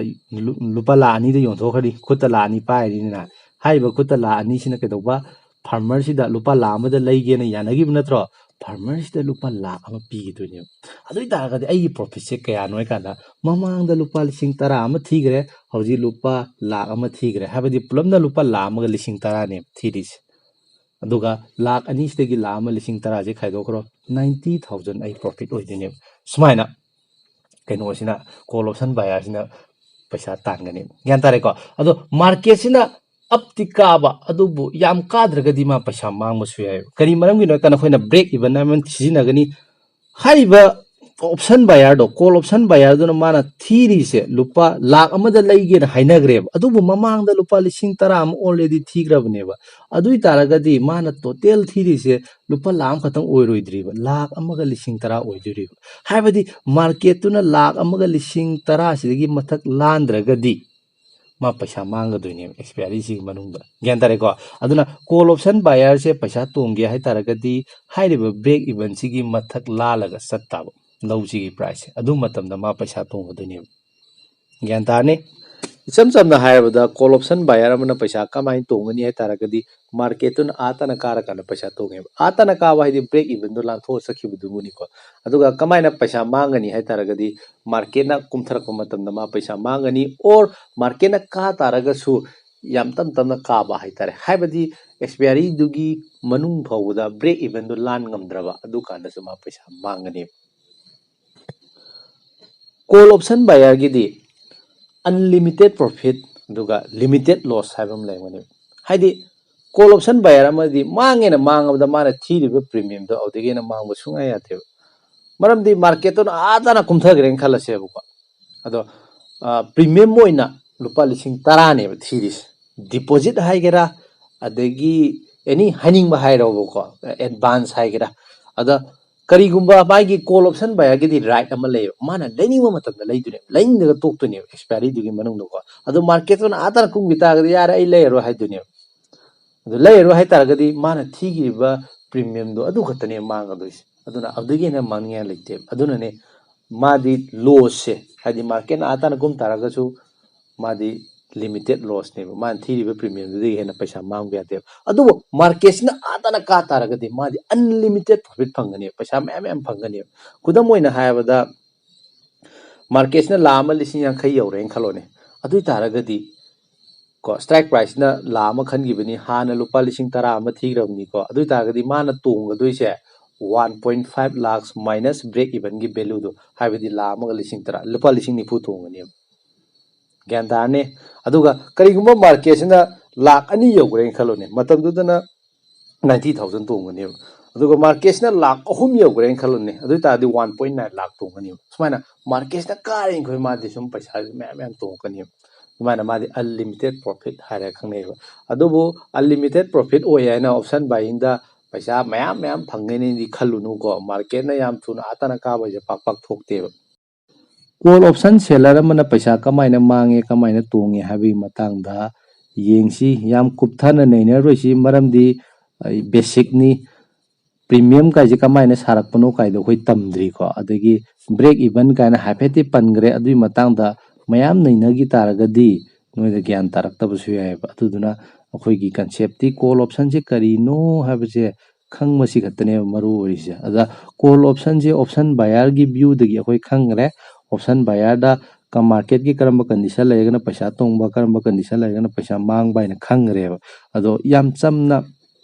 ꯂꯨ-, ꯂꯨꯄꯥ ꯂꯥꯛ ꯑꯅꯤꯗ ꯌꯣꯟꯊꯣꯛꯈ꯭ꯔꯗꯤ ꯈꯨꯠꯇ ꯂꯥꯛ ꯑꯅꯤ ꯄꯥꯏꯔꯤꯅꯤꯅ, ꯍꯥꯏꯔꯤꯕ ꯈꯨꯠꯇ ꯂꯥꯛ ꯑꯅꯤꯁꯤꯅ ꯀꯩꯗꯧꯕ? ꯐꯥꯔꯃꯔꯁꯤꯗ ꯂꯨꯄꯥ ꯂꯥꯛ ꯑꯃꯗ ꯂꯩꯒꯦꯅ ꯌꯥꯅꯈꯤꯕ ꯅꯠꯇ꯭ꯔꯣ? ꯐꯥꯔꯃꯔꯁꯤꯗ ꯂꯨꯄꯥ ꯂꯥꯛ ꯑꯃ ꯄꯤꯒꯗꯣꯏꯅꯦꯕ꯫ ꯑꯗꯨ ꯑꯣꯏ ꯇꯥꯔꯒꯗꯤ ꯑꯩꯒꯤ ꯄ꯭ꯔꯣꯐꯤꯠꯁꯦ ꯀꯌꯥꯅꯣ ꯍꯥꯏ ꯀꯥꯟꯗ, ꯃꯃꯥꯡꯗ ꯂꯨꯄꯥ ꯂꯤꯁꯤꯡ ꯇꯔꯥ ꯑꯃ ꯊꯤꯈ꯭ꯔꯦ, ꯍꯧꯖꯤꯛ ꯂꯨꯄꯥ ꯂꯥꯛ ꯑꯃ ꯊꯤꯈ꯭ꯔꯦ, ꯍꯥꯏꯕꯗꯤ ꯄꯨꯂꯞꯅ ꯂꯨꯄꯥ ꯂꯥꯛ ꯑꯃꯒ ꯂꯤꯁꯤꯡ ꯇꯔꯥꯅꯦꯕ ꯊꯤꯔꯤꯁꯦ꯫ ꯑꯗꯨꯒ ꯂꯥꯛ ꯑꯅꯤꯁꯤꯗꯒꯤ ꯂꯥꯛ ꯑꯃ ꯂꯤꯁꯤꯡ ꯇꯔꯥꯁꯦ ꯈꯥꯏꯗꯣꯛꯈ꯭ꯔꯣ, ꯅꯥꯏꯟꯇꯤ ꯊꯥꯎꯖꯟ ꯑꯩ ꯄ꯭ꯔꯣꯐꯤꯠ ꯑꯣꯏꯗꯣꯏꯅꯦꯕ꯫ ꯁꯨꯃꯥꯏꯅ ꯀꯩꯅꯣꯁꯤꯅ, ꯀꯣꯜ ꯑꯣꯞꯁꯟ ꯕꯥꯌꯔꯁꯤꯅ ꯄꯩꯁꯥ ꯇꯥꯟꯒꯅꯤ꯫ ꯒ꯭ꯌꯥꯟ ꯇꯥꯔꯦꯀꯣ? ꯑꯗꯣ ꯃꯥꯔꯀꯦꯠꯁꯤꯅ ꯑꯞꯇꯤ ꯀꯥꯕ, ꯑꯗꯨꯕꯨ ꯌꯥꯝ ꯀꯥꯗ꯭ꯔꯒꯗꯤ ꯃꯥ ꯄꯩꯁꯥ ꯃꯥꯡꯕꯁꯨ ꯌꯥꯏꯑꯕ꯫ ꯀꯔꯤ ꯃꯔꯝꯒꯤꯅꯣ ꯍꯥꯏ ꯀꯥꯟꯗ ꯑꯩꯈꯣꯏꯅ ꯕ꯭ꯔꯦꯛ ꯏꯚꯟ ꯍꯥꯏꯕ ꯑꯃ ꯁꯤꯖꯤꯟꯅꯒꯅꯤ꯫ ꯍꯥꯏꯔꯤꯕ ꯑꯣꯞꯁꯟ ꯕꯥꯌꯔꯗꯣ, ꯀꯣꯜ ꯑꯣꯞꯁꯟ ꯕꯥꯌꯔꯗꯨꯅ ꯃꯥꯅ ꯊꯤꯔꯤꯁꯦ ꯂꯨꯄꯥ ꯂꯥꯛ ꯑꯃꯗ ꯂꯩꯒꯦꯅ ꯍꯥꯏꯅꯈ꯭ꯔꯦꯕ, ꯑꯗꯨꯕꯨ ꯃꯃꯥꯡꯗ ꯂꯨꯄꯥ ꯂꯤꯁꯤꯡ ꯇꯔꯥ ꯑꯃ ꯑꯣꯜꯔꯦꯗꯤ ꯊꯤꯈ꯭ꯔꯕꯅꯦꯕ꯫ ꯑꯗꯨ ꯑꯣꯏ ꯇꯥꯔꯒꯗꯤ ꯃꯥꯅ ꯇꯣꯇꯦꯜ ꯊꯤꯔꯤꯁꯦ ꯂꯨꯄꯥ ꯂꯥꯛ ꯑꯃꯈꯛꯇꯪ ꯑꯣꯏꯔꯣꯏꯗ꯭ꯔꯤꯕ, ꯂꯥꯛ ꯑꯃꯒ ꯂꯤꯁꯤꯡ ꯇꯔꯥ ꯑꯣꯏꯗꯣꯔꯤꯕ꯫ ꯍꯥꯏꯕꯗꯤ ꯃꯥꯔꯀꯦꯠꯇꯨꯅ ꯂꯥꯛ ꯑꯃꯒ ꯂꯤꯁꯤꯡ ꯇꯔꯥꯁꯤꯗꯒꯤ ꯃꯊꯛ ꯂꯥꯟꯗ꯭ꯔꯒꯗꯤ ꯃꯥ ꯄꯩꯁꯥ ꯃꯥꯡꯒꯗꯣꯏꯅꯦꯕ ꯑꯦꯛꯁꯄꯤꯌꯥꯔꯤꯁꯤꯒꯤ ꯃꯅꯨꯡꯗ꯫ ꯒ꯭ꯌꯥꯟ ꯇꯥꯔꯦꯀꯣ? ꯑꯗꯨꯅ ꯀꯣꯜ ꯑꯣꯞꯁꯟ ꯕꯥꯌꯔꯁꯦ ꯄꯩꯁꯥ ꯇꯣꯡꯒꯦ ꯍꯥꯏ ꯇꯥꯔꯒꯗꯤ ꯍꯥꯏꯔꯤꯕ ꯕ꯭ꯔꯦꯛ ꯏꯚꯟꯁꯤꯒꯤ ꯃꯊꯛ ꯂꯥꯜꯂꯒ ꯆꯠꯇꯥꯕ ꯂꯧꯁꯤꯒꯤ ꯄ꯭ꯔꯥꯏꯁꯁꯦ, ꯑꯗꯨ ꯃꯇꯝꯗ ꯃꯥ ꯄꯩꯁꯥ ꯇꯣꯡꯒꯗꯣꯏꯅꯦꯕ꯫ ꯒ꯭ꯌꯥꯟ ꯇꯥꯔꯅꯤ? ꯏꯆꯝ ꯆꯝꯅ ꯍꯥꯏꯔꯕꯗ, ꯀꯣꯜ ꯑꯣꯞꯁꯟ ꯕꯥꯌꯔ ꯑꯃꯅ ꯄꯩꯁꯥ ꯀꯃꯥꯏꯅ ꯇꯣꯡꯒꯅꯤ ꯍꯥꯏ ꯇꯥꯔꯒꯗꯤ, ꯃꯥꯔꯀꯦꯠꯇꯨꯅ ꯑꯥ ꯇꯥꯅ ꯀꯥꯔꯀꯥꯟꯗ ꯄꯩꯁꯥ ꯇꯣꯡꯉꯦꯕ꯫ ꯑꯥ ꯇꯥꯅ ꯀꯥꯕ ꯍꯥꯏꯗꯤ ꯕ꯭ꯔꯦꯛ ꯏꯚꯟꯗꯣ ꯂꯥꯟꯊꯣꯛꯑ ꯆꯠꯈꯤꯕꯗꯨꯕꯨꯅꯤꯀꯣ꯫ ꯑꯗꯨꯒ ꯀꯃꯥꯏꯅ ꯄꯩꯁꯥ ꯃꯥꯡꯒꯅꯤ ꯍꯥꯏ ꯇꯥꯔꯒꯗꯤ, ꯃꯥꯔꯀꯦꯠꯅ ꯀꯨꯝꯊꯔꯛꯄ ꯃꯇꯝꯗ ꯃꯥ ꯄꯩꯁꯥ ꯃꯥꯡꯒꯅꯤ, ꯑꯣꯔ ꯃꯥꯔꯀꯦꯠꯅ ꯀꯥ ꯇꯥꯔꯒꯁꯨ ꯌꯥꯝ ꯇꯞ ꯇꯞꯅ ꯀꯥꯕ ꯍꯥꯏꯇꯥꯔꯦ꯫ ꯍꯥꯏꯕꯗꯤ ꯑꯦꯛꯁꯄꯤꯌꯥꯔꯤꯗꯨꯒꯤ ꯃꯅꯨꯡ ꯐꯥꯎꯕꯗ ꯕ꯭ꯔꯦꯛ ꯏꯚꯟꯗꯣ ꯂꯥꯟ ꯉꯝꯗ꯭ꯔꯕ, ꯑꯗꯨꯀꯥꯟꯗꯁꯨ ꯃꯥ ꯄꯩꯁꯥ ꯃꯥꯡꯒꯅꯤ꯫ ꯀꯣꯜ ꯑꯣꯞꯁꯟ ꯕꯥꯌꯔꯒꯤꯗꯤ ꯑꯟꯂꯤꯃꯤꯇꯦꯠ ꯄ꯭ꯔꯣꯐꯤꯠ ꯑꯗꯨꯒ ꯂꯤꯃꯤꯇꯦꯠ ꯂꯣꯁ ꯍꯥꯏꯕ ꯑꯃ ꯂꯩꯔꯝꯒꯅꯤ꯫ ꯍꯥꯏꯗꯤ ꯀꯣꯜ ꯑꯣꯞꯁꯟ ꯕꯥꯌꯔ ꯑꯃꯗꯤ ꯃꯥꯡꯉꯦꯅ ꯃꯥꯡꯉꯕꯗ ꯃꯥꯅ ꯊꯤꯔꯤꯕ ꯄ꯭ꯔꯤꯃꯤꯌꯝꯗꯣ ꯑꯗꯨꯗꯒꯤ ꯍꯦꯟꯅ ꯃꯥꯡꯕ ꯁꯨꯡꯌꯥ ꯌꯥꯗꯦꯕ꯫ ꯃꯔꯝꯗꯤ ꯃꯥꯔꯀꯦꯠꯇꯨꯅ ꯑꯥ ꯇꯥꯅ ꯀꯨꯝꯊꯈ꯭ꯔꯦꯅ ꯈꯜꯂꯁꯦꯕꯀꯣ꯫ ꯑꯗꯣ, ꯑ, ꯄ꯭ꯔꯤꯃꯤꯌꯝ ꯑꯣꯏꯅ ꯂꯨꯄꯥ ꯂꯤꯁꯤꯡ ꯇꯔꯥꯅꯦꯕ ꯊꯤꯔꯤꯁꯦ꯫ ꯗꯤꯄꯣꯖꯤꯠ ꯍꯥꯏꯒꯦꯔꯥ, ꯑꯗꯒꯤ ꯑꯦꯅꯤ ꯍꯥꯏꯅꯤꯡꯕ ꯍꯥꯏꯔꯣꯕꯀꯣ, ꯑꯦꯗꯚꯥꯟꯁ ꯍꯥꯏꯒꯦꯔꯥ꯫ ꯑꯗ ꯀꯔꯤꯒꯨꯝꯕ ꯃꯥꯒꯤ ꯀꯣꯜ ꯑꯣꯞꯁꯟ ꯕꯥꯌꯔꯒꯤꯗꯤ ꯔꯥꯏꯠ ꯑꯃ ꯂꯩꯌꯦꯕ, ꯃꯥꯅ ꯂꯩꯅꯤꯡꯕ ꯃꯇꯝꯗ ꯂꯩꯗꯣꯏꯅꯦꯕ, ꯂꯩꯅꯤꯡꯗꯒ ꯇꯣꯛꯇꯣꯏꯅꯦꯕ ꯑꯦꯛꯁꯄꯤꯌꯥꯔꯤꯗꯨꯒꯤ ꯃꯅꯨꯡꯗꯀꯣ꯫ ꯑꯗꯣ ꯃꯥꯔꯀꯦꯠꯇꯨꯅ ꯑꯥ ꯇꯥꯅ ꯀꯨꯝꯈꯤ ꯇꯥꯔꯒꯗꯤ, "ꯌꯥꯔꯦ, ꯑꯩ ꯂꯩꯔꯔꯣꯏ" ꯍꯥꯏꯗꯣꯏꯅꯦꯕ꯫ ꯑꯗꯨ ꯂꯩꯔꯔꯣꯏ ꯍꯥꯏꯇꯥꯔꯒꯗꯤ ꯃꯥꯅ ꯊꯤꯈꯤꯕ ꯄ꯭ꯔꯤꯃꯤꯌꯝꯗꯣ ꯑꯗꯨ ꯈꯛꯇꯅꯦ ꯃꯥꯡꯒꯗꯣꯏꯁꯦ꯫ ꯑꯗꯨꯅ ꯑꯗꯨꯗꯒꯤ ꯍꯦꯟꯅ ꯃꯥꯡꯅꯤꯡꯉꯥꯏ ꯂꯩꯇꯦꯕ꯫ ꯑꯗꯨꯅꯅꯦ ꯃꯥꯗꯤ ꯂꯣꯁꯁꯦ, ꯍꯥꯏꯗꯤ ꯃꯥꯔꯀꯦꯠꯅ ꯑꯥ ꯇꯥꯅ ꯀꯨꯝ ꯇꯥꯔꯒꯁꯨ ꯃꯥꯗꯤ ꯂꯤꯃꯤꯇꯦꯠ ꯂꯣꯁꯅꯦꯕ꯫ ꯃꯥꯅ ꯊꯤꯔꯤꯕ ꯄ꯭ꯔꯤꯃꯤꯌꯝꯗꯨꯗꯒꯤ ꯍꯦꯟꯅ ꯄꯩꯁꯥ ꯃꯥꯡꯕ ꯌꯥꯗꯦꯕ꯫ ꯑꯗꯨꯕꯨ ꯃꯥꯔꯀꯦꯠꯁꯤꯅ ꯑꯥ ꯇꯥꯅ ꯀꯥ ꯇꯥꯔꯒꯗꯤ ꯃꯥꯗꯤ ꯑꯟꯂꯤꯃꯤꯇꯦꯠ ꯄ꯭ꯔꯣꯐꯤꯠ ꯐꯪꯒꯅꯦꯕ, ꯄꯩꯁꯥ ꯃꯌꯥꯝ ꯃꯌꯥꯝ ꯐꯪꯒꯅꯦꯕ꯫ ꯈꯨꯗꯝ ꯑꯣꯏꯅ ꯍꯥꯏꯔꯕꯗ, ꯃꯥꯔꯀꯦꯠꯁꯤꯅ ꯂꯥꯈ ꯑꯃ ꯂꯤꯁꯤꯡ ꯌꯥꯡꯈꯩ ꯌꯧꯔꯦꯅ ꯈꯜꯂꯣꯅꯦ꯫ ꯑꯗꯨ ꯑꯣꯏ ꯇꯥꯔꯒꯗꯤ ꯀꯣ, ꯁ꯭ꯇ꯭ꯔꯥꯏꯛ ꯄ꯭ꯔꯥꯏꯁꯁꯤꯅ ꯂꯥꯈ ꯑꯃ ꯈꯟꯈꯤꯕꯅꯤ, ꯍꯥꯟꯅ ꯂꯨꯄꯥ ꯂꯤꯁꯤꯡ ꯇꯔꯥ ꯑꯃ ꯊꯤꯈ꯭ꯔꯕꯅꯤꯀꯣ꯫ ꯑꯗꯨ ꯑꯣꯏ ꯇꯥꯔꯒꯗꯤ ꯃꯥꯅ ꯇꯣꯡꯒꯗꯣꯏꯁꯦ one point five lakhs minus break evenꯒꯤ valueꯗꯣ, ꯍꯥꯏꯕꯗꯤ ꯂꯥꯈ ꯑꯃꯒ ꯂꯤꯁꯤꯡ ꯇꯔꯥ, ꯂꯨꯄꯥ ꯂꯤꯁꯤꯡ ꯅꯤꯐꯨ ꯇꯣꯡꯒꯅꯦꯕ꯫ ꯒ꯭ꯌꯥꯟ ꯇꯥꯔꯅꯤ? ꯑꯗꯨꯒ ꯀꯔꯤꯒꯨꯝꯕ ꯃꯥꯔꯀꯦꯠꯁꯤꯅ ꯂꯥꯈ ꯑꯅꯤ ꯌꯧꯈ꯭ꯔꯦꯅ ꯈꯜꯂꯣꯅꯦ, ꯃꯇꯝꯗꯨꯗꯅ ninety thousand ꯇꯣꯡꯒꯅꯦꯕ꯫ ꯑꯗꯨꯒ ꯃꯥꯔꯀꯦꯠꯁꯤꯅ ꯂꯥꯈ ꯑꯍꯨꯝ ꯌꯧꯈ꯭ꯔꯦꯅ ꯈꯜꯂꯣꯅꯦ, ꯑꯗꯨ ꯑꯣꯏ ꯇꯥꯔꯗꯤ one point nine ꯂꯥꯈ ꯇꯣꯡꯒꯅꯦꯕ꯫ ꯁꯨꯃꯥꯏꯅ ꯃꯥꯔꯀꯦꯠꯁꯤꯅ ꯀꯥꯔꯤꯈꯣꯏ ꯃꯥꯗꯤ ꯁꯨꯝ ꯄꯩꯁꯥꯁꯦ ꯃꯌꯥꯝ ꯃꯌꯥꯝ ꯇꯣꯡꯉꯛꯀꯅꯦꯕ꯫ ꯑꯗꯨꯃꯥꯏꯅ ꯃꯥꯗꯤ ꯑꯟꯂꯤꯃꯤꯇꯦꯠ ꯄ꯭ꯔꯣꯐꯤꯠ ꯍꯥꯏꯔꯒ ꯈꯪꯅꯩꯑꯕ꯫ ꯑꯗꯨꯕꯨ ꯑꯟꯂꯤꯃꯤꯇꯦꯠ ꯄ꯭ꯔꯣꯐꯤꯠ ꯑꯣꯏ ꯍꯥꯏꯅ ꯑꯣꯞꯁꯟ ꯕꯥꯏꯌꯤꯡꯗ ꯄꯩꯁꯥ ꯃꯌꯥꯝ ꯃꯌꯥꯝ ꯐꯪꯒꯅꯤꯗꯤ ꯈꯜꯂꯨꯅꯨꯀꯣ꯫ ꯃꯥꯔꯀꯦꯠꯅ ꯌꯥꯝ ꯊꯨꯅ ꯑꯥ ꯇꯥꯅ ꯀꯥꯕ ꯍꯥꯏꯁꯦ ꯄꯥꯛ ꯄꯥꯛ ꯊꯣꯛꯇꯦꯕ꯫ ꯀꯣꯜ ꯑꯣꯞꯁꯟ ꯁꯦꯂꯔ ꯑꯃꯅ ꯄꯩꯁꯥ ꯀꯃꯥꯏꯅ ꯃꯥꯡꯉꯦ, ꯀꯃꯥꯏꯅ ꯇꯣꯡꯉꯦ ꯍꯥꯏꯕꯒꯤ ꯃꯇꯥꯡꯗ ꯌꯦꯡꯁꯤ꯫ ꯌꯥꯝ ꯀꯨꯞꯊꯅ ꯅꯩꯅꯔꯣꯏꯁꯤ, ꯃꯔꯝꯗꯤ ꯑꯩ ꯕꯦꯁꯤꯛꯅꯤ꯫ ꯄ꯭ꯔꯤꯃꯤꯌꯝ ꯀꯥꯏꯁꯦ ꯀꯃꯥꯏꯅ ꯁꯥꯔꯛꯄꯅꯣ ꯀꯥꯏꯗꯣ ꯑꯩꯈꯣꯏ ꯇꯝꯗ꯭ꯔꯤꯀꯣ꯫ ꯑꯗꯒꯤ ꯕ꯭ꯔꯦꯛ ꯏꯚꯟ ꯀꯥꯏꯅ ꯍꯥꯏꯐꯦꯠꯇꯤ ꯄꯟꯈ꯭ꯔꯦ, ꯑꯗꯨꯒꯤ ꯃꯇꯥꯡꯗ ꯃꯌꯥꯝ ꯅꯩꯅꯈꯤ ꯇꯥꯔꯒꯗꯤ ꯅꯣꯏꯗ ꯒ꯭ꯌꯥꯟ ꯇꯥꯔꯛꯇꯕꯁꯨ ꯌꯥꯏꯑꯕ꯫ ꯑꯗꯨꯗꯨꯅ ꯑꯩꯈꯣꯏꯒꯤ ꯀꯟꯁꯦꯞꯇꯤ ꯀꯣꯜ ꯑꯣꯞꯁꯟꯁꯦ ꯀꯔꯤꯅꯣ ꯍꯥꯏꯕꯁꯦ ꯈꯪꯕꯁꯤ ꯈꯛꯇꯅꯦꯕ ꯃꯔꯨ ꯑꯣꯏꯔꯤꯁꯦ꯫ ꯑꯗ ꯀꯣꯜ ꯑꯣꯞꯁꯟꯁꯦ ꯑꯣꯞꯁꯟ ꯕꯥꯌꯔꯒꯤ ꯚ꯭ꯌꯨꯗꯒꯤ ꯑꯩꯈꯣꯏ ꯈꯪꯈ꯭ꯔꯦ꯫ ꯑꯣꯞꯁꯟ ꯕꯥꯌꯔꯗ ꯃꯥꯔꯀꯦꯠꯀꯤ ꯀꯔꯝꯕ ꯀꯟꯗꯤꯁꯟ ꯂꯩꯔꯒꯅ ꯄꯩꯁꯥ ꯇꯣꯡꯕ, ꯀꯔꯝꯕ ꯀꯟꯗꯤꯁꯟ ꯂꯩꯔꯒꯅ ꯄꯩꯁꯥ ꯃꯥꯡꯕ ꯍꯥꯏꯅ ꯈꯪꯈ꯭ꯔꯦꯕ꯫ ꯑꯗꯣ ꯌꯥꯝ ꯆꯝꯅ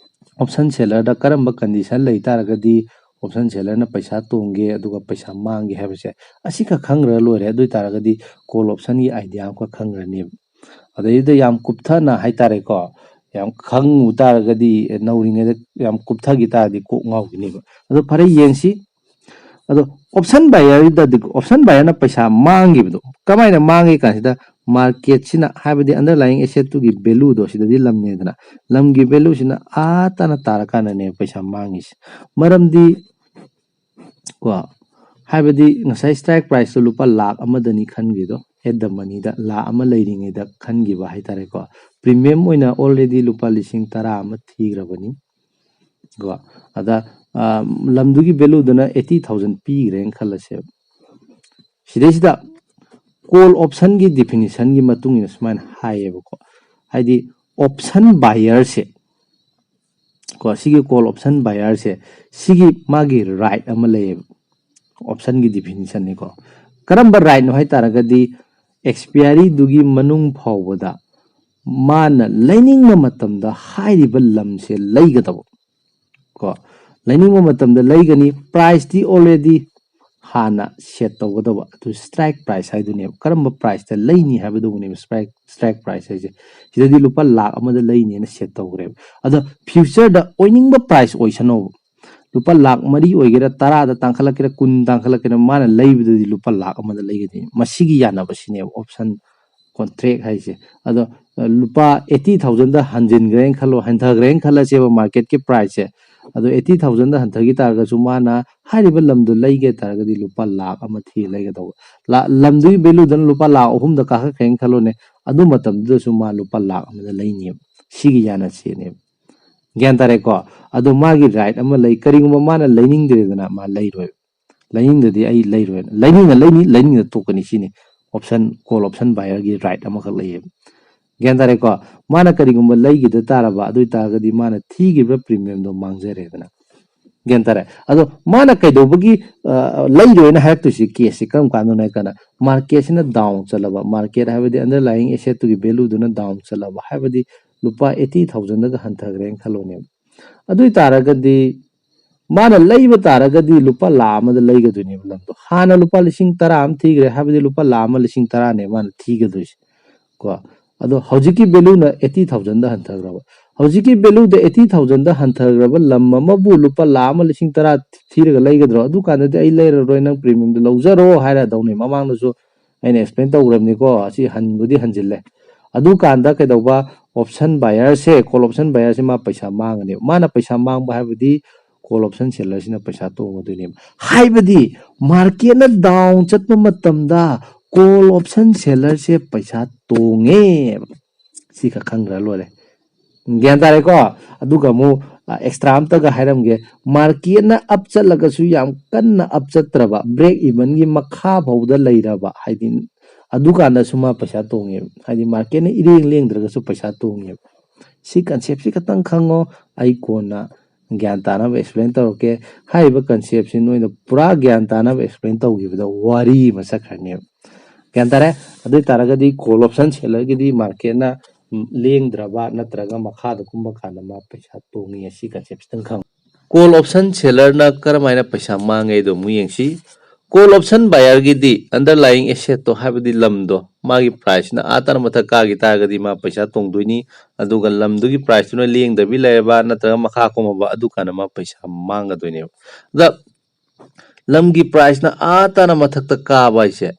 ꯑꯣꯞꯁꯟ ꯁꯦꯂꯔꯗ ꯀꯔꯝꯕ ꯀꯟꯗꯤꯁꯟ ꯂꯩ ꯇꯥꯔꯒꯗꯤ ꯑꯣꯞꯁꯟ ꯁꯦꯂꯔꯅ ꯄꯩꯁꯥ ꯇꯣꯡꯒꯦ ꯑꯗꯨꯒ ꯄꯩꯁꯥ ꯃꯥꯡꯒꯦ ꯍꯥꯏꯕꯁꯦ ꯑꯁꯤꯈꯛ ꯈꯪꯈ꯭ꯔ ꯂꯣꯏꯔꯦ꯫ ꯑꯗꯨ ꯑꯣꯏ ꯇꯥꯔꯒꯗꯤ ꯀꯣꯜ ꯑꯣꯞꯁꯟꯒꯤ ꯑꯥꯏꯗꯤꯌꯥ ꯑꯃꯈꯛ ꯈꯪꯈ꯭ꯔꯅꯦꯕ꯫ ꯑꯗꯩꯗꯨꯗ ꯌꯥꯝ ꯀꯨꯞꯊꯅ ꯍꯥꯏꯇꯥꯔꯦꯀꯣ, ꯌꯥꯝ ꯈꯪꯉꯨ ꯇꯥꯔꯒꯗꯤ, ꯑꯦ, ꯅꯧꯔꯤꯉꯩꯗ ꯌꯥꯝ ꯀꯨꯞꯊꯈꯤ ꯇꯥꯔꯗꯤ ꯀꯣꯛ ꯉꯥꯎꯈꯤꯅꯦꯕ꯫ ꯑꯗꯣ ꯐꯔꯦ, ꯌꯦꯡꯁꯤ꯫ ꯑꯗꯣ ꯑꯣꯞꯁꯟ ꯕꯥꯌꯔꯗꯗꯤ, ꯑꯣꯞꯁꯟ ꯕꯥꯌꯔꯅ ꯄꯩꯁꯥ ꯃꯥꯡꯈꯤꯕꯗꯣ ꯀꯃꯥꯏꯅ ꯃꯥꯡꯒꯦ ꯀꯥꯟꯁꯤꯗ, ꯃꯥꯔꯀꯦꯠꯁꯤꯅ, ꯍꯥꯏꯕꯗꯤ ꯑꯟꯗꯔꯂꯥꯏꯌꯤꯡ ꯑꯦꯁꯦꯠꯇꯨꯒꯤ ꯚꯦꯂꯨꯗꯣ, ꯁꯤꯗꯗꯤ ꯂꯝꯅꯦꯗꯅ, ꯂꯝꯒꯤ ꯚꯦꯂꯨꯁꯤꯅ ꯑꯥ ꯇꯥꯅ ꯇꯥꯔꯀꯥꯟꯗꯅꯦꯕ ꯄꯩꯁꯥ ꯃꯥꯡꯉꯤꯁꯦ꯫ ꯃꯔꯝꯗꯤ ꯀꯣ, ꯍꯥꯏꯕꯗꯤ ꯉꯁꯥꯏ ꯁ꯭ꯇ꯭ꯔꯥꯏꯛ ꯄ꯭ꯔꯥꯏꯁꯇꯣ ꯂꯨꯄꯥ ꯂꯥꯈ ꯑꯃꯗꯅꯤ ꯈꯟꯈ꯭ꯔꯤꯗꯣ, ꯑꯦꯠ ꯗ ꯃꯅꯤꯗ ꯂꯥꯈ ꯑꯃ ꯂꯩꯔꯤꯉꯩꯗ ꯈꯟꯈꯤꯕ ꯍꯥꯏꯇꯥꯔꯦꯀꯣ꯫ ꯄ꯭ꯔꯤꯃꯤꯌꯝ ꯑꯣꯏꯅ ꯑꯣꯜꯔꯦꯗꯤ ꯂꯨꯄꯥ ꯂꯤꯁꯤꯡ ꯇꯔꯥ ꯑꯃ ꯊꯤꯈ꯭ꯔꯕꯅꯤ꯫ ꯀꯣ꯫ ꯑꯗ ꯑ, ꯂꯝꯗꯨꯒꯤ value ꯗꯨꯅ eighty thousand ꯄꯤꯈ꯭ꯔꯦꯅ ꯈꯜꯂꯁꯦꯕ꯫ ꯁꯤꯗꯩꯁꯤꯗ call option ꯒꯤ definition ꯒꯤ ꯃꯇꯨꯡ ꯏꯟꯅ ꯁꯨꯃꯥꯏꯅ ꯍꯥꯏꯌꯦꯕꯀꯣ, ꯍꯥꯏꯗꯤ option buyer ꯁꯦ, ꯀꯣ, ꯁꯤꯒꯤ call option buyer ꯁꯦ, ꯁꯤꯒꯤ ꯃꯥꯒꯤ right ꯑꯃ ꯂꯩꯌꯦꯕ, option ꯒꯤ definition ꯅꯤꯀꯣ꯫ ꯀꯔꯝꯕ right ꯅꯣ ꯍꯥꯏ ꯇꯥꯔꯒꯗꯤ, expiry ꯗꯨꯒꯤ ꯃꯅꯨꯡ ꯐꯥꯎꯕꯗ ꯃꯥꯅ ꯂꯩꯅꯤꯡꯕ ꯃꯇꯝꯗ ꯍꯥꯏꯔꯤꯕ ꯂꯝꯁꯦ ꯂꯩꯒꯗꯕ, ꯀꯣ, ꯂꯩꯅꯤꯡꯕ ꯃꯇꯝꯗ ꯂꯩꯒꯅꯤ꯫ Price ꯇꯤ already ꯍꯥꯟꯅ set ꯇꯧꯒꯗꯕ, ꯑꯗꯨ strike price ꯍꯥꯏꯗꯨꯅꯦꯕ꯫ ꯀꯔꯝꯕ price ꯇ ꯂꯩꯅꯤ ꯍꯥꯏꯕꯗꯨꯕꯨꯅꯦꯕ strike, strike price ꯍꯥꯏꯁꯦ꯫ ꯁꯤꯗꯗꯤ ꯂꯨꯄꯥ ꯂꯥꯈ ꯑꯃꯗ ꯂꯩꯅꯦꯅ set ꯇꯧꯈ꯭ꯔꯦꯕ꯫ ꯑꯗꯣ future ꯗ ꯑꯣꯏꯅꯤꯡꯕ price ꯑꯣꯏꯁꯅꯣꯕ, ꯂꯨꯄꯥ ꯂꯥꯈ ꯃꯔꯤ ꯑꯣꯏꯒꯦꯔꯥ, ꯇꯔꯥꯗ ꯇꯥꯡꯈꯠꯂꯛꯀꯦꯔꯥ, ꯀꯨꯟ ꯇꯥꯡꯈꯠꯂꯛꯀꯦꯔꯥ, ꯃꯥꯅ ꯂꯩꯕꯗꯗꯤ ꯂꯨꯄꯥ ꯂꯥꯈ ꯑꯃꯗ ꯂꯩꯒꯗꯣꯏꯅꯤ꯫ ꯃꯁꯤꯒꯤ ꯌꯥꯅꯕꯁꯤꯅꯦꯕ option contract ꯍꯥꯏꯁꯦ꯫ ꯑꯗꯣ, ꯑ, ꯂꯨꯄꯥ eighty thousand ꯗ ꯍꯟꯖꯤꯟꯈ꯭ꯔꯦꯅ ꯈꯜꯂꯣ, ꯍꯟꯊꯈ꯭ꯔꯦꯅ ꯈꯜꯂꯁꯦꯕ market ꯀꯤ price ꯁꯦ꯫ ꯑꯗꯣ eighty thousand ꯗ ꯍꯟꯊꯈꯤ ꯇꯥꯔꯒꯁꯨ, ꯃꯥꯅ ꯍꯥꯏꯔꯤꯕ ꯂꯝꯗꯣ ꯂꯩꯒꯦ ꯇꯥꯔꯒꯗꯤ ꯂꯨꯄꯥ ꯂꯥꯈ ꯑꯃ ꯊꯤꯔ ꯂꯩꯒꯗꯧꯕ꯫ ꯂꯥ-, ꯂꯝꯗꯨꯒꯤ value ꯗꯨꯅ ꯂꯨꯄꯥ ꯂꯥꯈ ꯑꯍꯨꯝꯗ ꯀꯥꯈꯠꯈ꯭ꯔꯦꯅ ꯈꯜꯂꯣꯅꯦ, ꯑꯗꯨ ꯃꯇꯝꯗꯨꯗꯁꯨ ꯃꯥ ꯂꯨꯄꯥ ꯂꯥꯈ ꯑꯃꯗ ꯂꯩꯅꯦꯕ꯫ ꯁꯤꯒꯤ ꯌꯥꯅꯁꯦꯅꯦꯕ꯫ ꯒ꯭ꯌꯥꯟ ꯇꯥꯔꯦꯀꯣ? ꯑꯗꯣ ꯃꯥꯒꯤ right ꯑꯃ ꯂꯩ꯫ ꯀꯔꯤꯒꯨꯝꯕ ꯃꯥꯅ ꯂꯩꯅꯤꯡꯗ꯭ꯔꯦꯗꯅ, ꯃꯥ ꯂꯩꯔꯣꯏ꯫ ꯂꯩꯅꯤꯡꯗ꯭ꯔꯗꯤ ꯑꯩ ꯂꯩꯔꯣꯏ꯫ ꯂꯩꯅꯤꯡꯅ ꯂꯩꯅꯤ, ꯂꯩꯅꯤꯡꯗ ꯇꯣꯛꯀꯅꯤ ꯁꯤꯅꯤ꯫ Option, call option buyer ꯒꯤ right ꯑꯃꯈꯛ ꯂꯩꯌꯦꯕ꯫ ꯒ꯭ꯌꯥꯟ ꯇꯥꯔꯦꯀꯣ? ꯃꯥꯅ ꯀꯔꯤꯒꯨꯝꯕ ꯂꯩꯈꯤꯗ ꯇꯥꯔꯕ, ꯑꯗꯨ ꯑꯣꯏꯇꯥꯔꯒꯗꯤ ꯃꯥꯅ ꯊꯤꯈꯤꯕ premium ꯗꯣ ꯃꯥꯡꯖꯔꯦꯗꯅ꯫ ꯒ꯭ꯌꯥꯟ ꯇꯥꯔꯦ? ꯑꯗꯣ ꯃꯥꯅ ꯀꯩꯗꯧꯕꯒꯤ, ꯑ, ꯂꯩꯔꯣꯏꯅ ꯍꯥꯏꯔꯛꯇꯣꯏꯁꯤ, case ꯁꯤ ꯀꯔꯝ ꯀꯥꯟꯗꯅꯣ ꯍꯥꯏ ꯀꯥꯟꯗ, market ꯁꯤꯅ down ꯆꯠꯂꯕ, market ꯍꯥꯏꯕꯗꯤ underlying asset ꯇꯨꯒꯤ value ꯗꯨꯅ down ꯆꯠꯂꯕ, ꯍꯥꯏꯕꯗꯤ ꯂꯨꯄꯥ eighty thousand ꯗꯒ ꯍꯟꯊꯈ꯭ꯔꯦꯅ ꯈꯜꯂꯣꯅꯦꯕ꯫ ꯑꯗꯨ ꯑꯣꯏꯇꯥꯔꯒꯗꯤ ꯃꯥꯅ ꯂꯩꯕ ꯇꯥꯔꯒꯗꯤ ꯂꯨꯄꯥ ꯂꯥꯈ ꯑꯃꯗ ꯂꯩꯒꯗꯣꯏꯅꯦꯕ ꯂꯝꯗꯣ꯫ ꯍꯥꯟꯅ ꯂꯨꯄꯥ ꯂꯤꯁꯤꯡ ꯇꯔꯥ ꯑꯃ ꯊꯤꯈ꯭ꯔꯦ ꯍꯥꯏꯕꯗꯤ ꯂꯨꯄꯥ ꯂꯥꯈ ꯑꯃ ꯂꯤꯁꯤꯡ ꯇꯔꯥꯅꯦ ꯃꯥꯅ ꯊꯤꯒꯗꯣꯏꯁꯦ, ꯀꯣ꯫ ꯑꯗꯣ ꯍꯧꯖꯤꯛꯀꯤ value ꯅ eighty thousand ꯗ ꯍꯟꯊꯈ꯭ꯔꯕ꯫ ꯍꯧꯖꯤꯛꯀꯤ value ꯗ eighty thousand ꯗ ꯍꯟꯊꯈ꯭ꯔꯕ ꯂꯝ ꯑꯃꯕꯨ ꯂꯨꯄꯥ ꯂꯥꯈ ꯑꯃ ꯂꯤꯁꯤꯡ ꯇꯔꯥ ꯊꯤꯔꯒ ꯂꯩꯒꯗ꯭ꯔꯣ? ꯑꯗꯨꯀꯥꯟꯗꯗꯤ "ꯑꯩ ꯂꯩꯔꯔꯣꯏ, ꯅꯪ premium ꯗꯣ ꯂꯧꯖꯔꯣ" ꯍꯥꯏꯔꯗꯧꯅꯤ꯫ ꯃꯃꯥꯡꯗꯁꯨ ꯑꯩꯅ explain ꯇꯧꯈ꯭ꯔꯕꯅꯤꯀꯣ, ꯑꯁꯤ ꯍꯟꯕꯨꯗꯤ ꯍꯟꯖꯤꯜꯂꯦ꯫ ꯑꯗꯨꯀꯥꯟꯗ ꯀꯩꯗꯧꯕ? Option buyer ꯁꯦ, call option buyer ꯁꯦ ꯃꯥ ꯄꯩꯁꯥ ꯃꯥꯡꯒꯅꯦꯕ꯫ ꯃꯥꯅ ꯄꯩꯁꯥ ꯃꯥꯡꯕ ꯍꯥꯏꯕꯗꯤ call option seller ꯁꯤꯅ ꯄꯩꯁꯥ ꯇꯣꯡꯒꯗꯣꯏꯅꯦꯕ꯫ ꯍꯥꯏꯕꯗꯤ market ꯅ down ꯆꯠꯄ ꯃꯇꯝꯗ call option seller ꯁꯦ ꯄꯩꯁꯥ ꯇꯣꯡꯉꯦꯕ꯫ ꯁꯤ ꯈꯛ ꯈꯪꯈ꯭ꯔ ꯂꯣꯏꯔꯦ꯫ ꯒ꯭ꯌꯥꯟ ꯇꯥꯔꯦꯀꯣ? ꯑꯗꯨꯒ ꯑꯃꯨꯛ ꯑꯦꯛꯁꯇ꯭ꯔꯥ ꯑꯝꯇꯒ ꯍꯥꯏꯔꯝꯒꯦ꯫ ꯃꯥꯔꯀꯦꯠꯅ ꯑꯞ ꯆꯠꯂꯒꯁꯨ ꯌꯥꯝ ꯀꯟꯅ ꯑꯞ ꯆꯠꯇ꯭ꯔꯕ, ꯕ꯭ꯔꯦꯛ ꯏꯚꯟꯒꯤ ꯃꯈꯥ ꯐꯥꯎꯗ ꯂꯩꯔꯕ, ꯍꯥꯏꯗꯤ ꯑꯗꯨꯀꯥꯟꯗꯁꯨ ꯃꯥ ꯄꯩꯁꯥ ꯇꯣꯡꯉꯦꯕ꯫ ꯍꯥꯏꯗꯤ ꯃꯥꯔꯀꯦꯠꯅ ꯏꯔꯦꯡ ꯂꯦꯡꯗ꯭ꯔꯒꯁꯨ ꯄꯩꯁꯥ ꯇꯣꯡꯉꯦꯕ꯫ ꯁꯤ ꯀꯟꯁꯦꯞꯁꯤ ꯈꯇꯪ ꯈꯪꯉꯣ꯫ ꯑꯩ ꯀꯣꯟꯅ ꯒ꯭ꯌꯥꯟ ꯇꯥꯅꯕ ꯑꯦꯛꯁꯄ꯭ꯂꯦꯟ ꯇꯧꯔꯛꯀꯦ꯫ ꯍꯥꯏꯔꯤꯕ ꯀꯟꯁꯦꯞꯁꯤ ꯅꯣꯏꯅ ꯄꯨꯔꯥ ꯒ꯭ꯌꯥꯟ ꯇꯥꯅꯕ ꯑꯦꯛꯁꯄ꯭ꯂꯦꯟ ꯇꯧꯈꯤꯕꯗ ꯋꯥꯔꯤ ꯑꯃ ꯆꯠꯈ꯭ꯔꯅꯦꯕ꯫ ꯒ꯭ꯌꯥꯟ ꯇꯥꯔꯦ? ꯑꯗꯨ ꯑꯣꯏ ꯇꯥꯔꯒꯗꯤ ꯀꯣꯜ ꯑꯣꯞꯁꯟ ꯁꯦꯂꯔꯒꯤꯗꯤ ꯃꯥꯔꯀꯦꯠꯅ, ꯎꯝ, ꯂꯦꯡꯗ꯭ꯔꯕ ꯅꯠꯇ꯭ꯔꯒ ꯃꯈꯥꯗ ꯀꯨꯝꯕ ꯀꯥꯟꯗ ꯃꯥ ꯄꯩꯁꯥ ꯇꯣꯡꯉꯤ꯫ ꯑꯁꯤ ꯀꯟꯁꯦꯞꯁꯤꯇꯪ ꯈꯪꯉꯣ꯫ ꯀꯣꯜ ꯑꯣꯞꯁꯟ ꯁꯦꯂꯔꯅ ꯀꯔꯝꯍꯥꯏꯅ ꯄꯩꯁꯥ ꯃꯥꯡꯉꯦ ꯍꯥꯏꯗꯣ ꯑꯃꯨꯛ ꯌꯦꯡꯁꯤ꯫ ꯀꯣꯜ ꯑꯣꯞꯁꯟ ꯕꯥꯌꯔꯒꯤꯗꯤ ꯑꯟꯗꯔꯂꯥꯏꯌꯤꯡ ꯑꯦꯁꯦꯠꯇꯣ, ꯍꯥꯏꯕꯗꯤ ꯂꯝꯗꯣ, ꯃꯥꯒꯤ ꯄ꯭ꯔꯥꯏꯁꯅ ꯑꯥ ꯇꯥꯅ ꯃꯊꯛ ꯀꯥꯈꯤ ꯇꯥꯔꯒꯗꯤ ꯃꯥ ꯄꯩꯁꯥ ꯇꯣꯡꯗꯣꯏꯅꯤ꯫ ꯑꯗꯨꯒ ꯂꯝꯗꯨꯒꯤ ꯄ꯭ꯔꯥꯏꯁꯇꯨꯅ ꯂꯦꯡꯗꯕꯤ ꯂꯩꯔꯕ ꯅꯠꯇ꯭ꯔꯒ ꯃꯈꯥ ꯀꯨꯝꯃꯕ, ꯑꯗꯨꯀꯥꯟꯗ ꯃꯥ ꯄꯩꯁꯥ ꯃꯥꯡꯒꯗꯣꯏꯅꯦꯕ꯫ ꯑꯗ ꯂꯝꯒꯤ ꯄ꯭ꯔꯥꯏꯁꯅ ꯑꯥ ꯇꯥꯅ ꯃꯊꯛꯇ ꯀꯥꯕ ꯍꯥꯏꯁꯦ,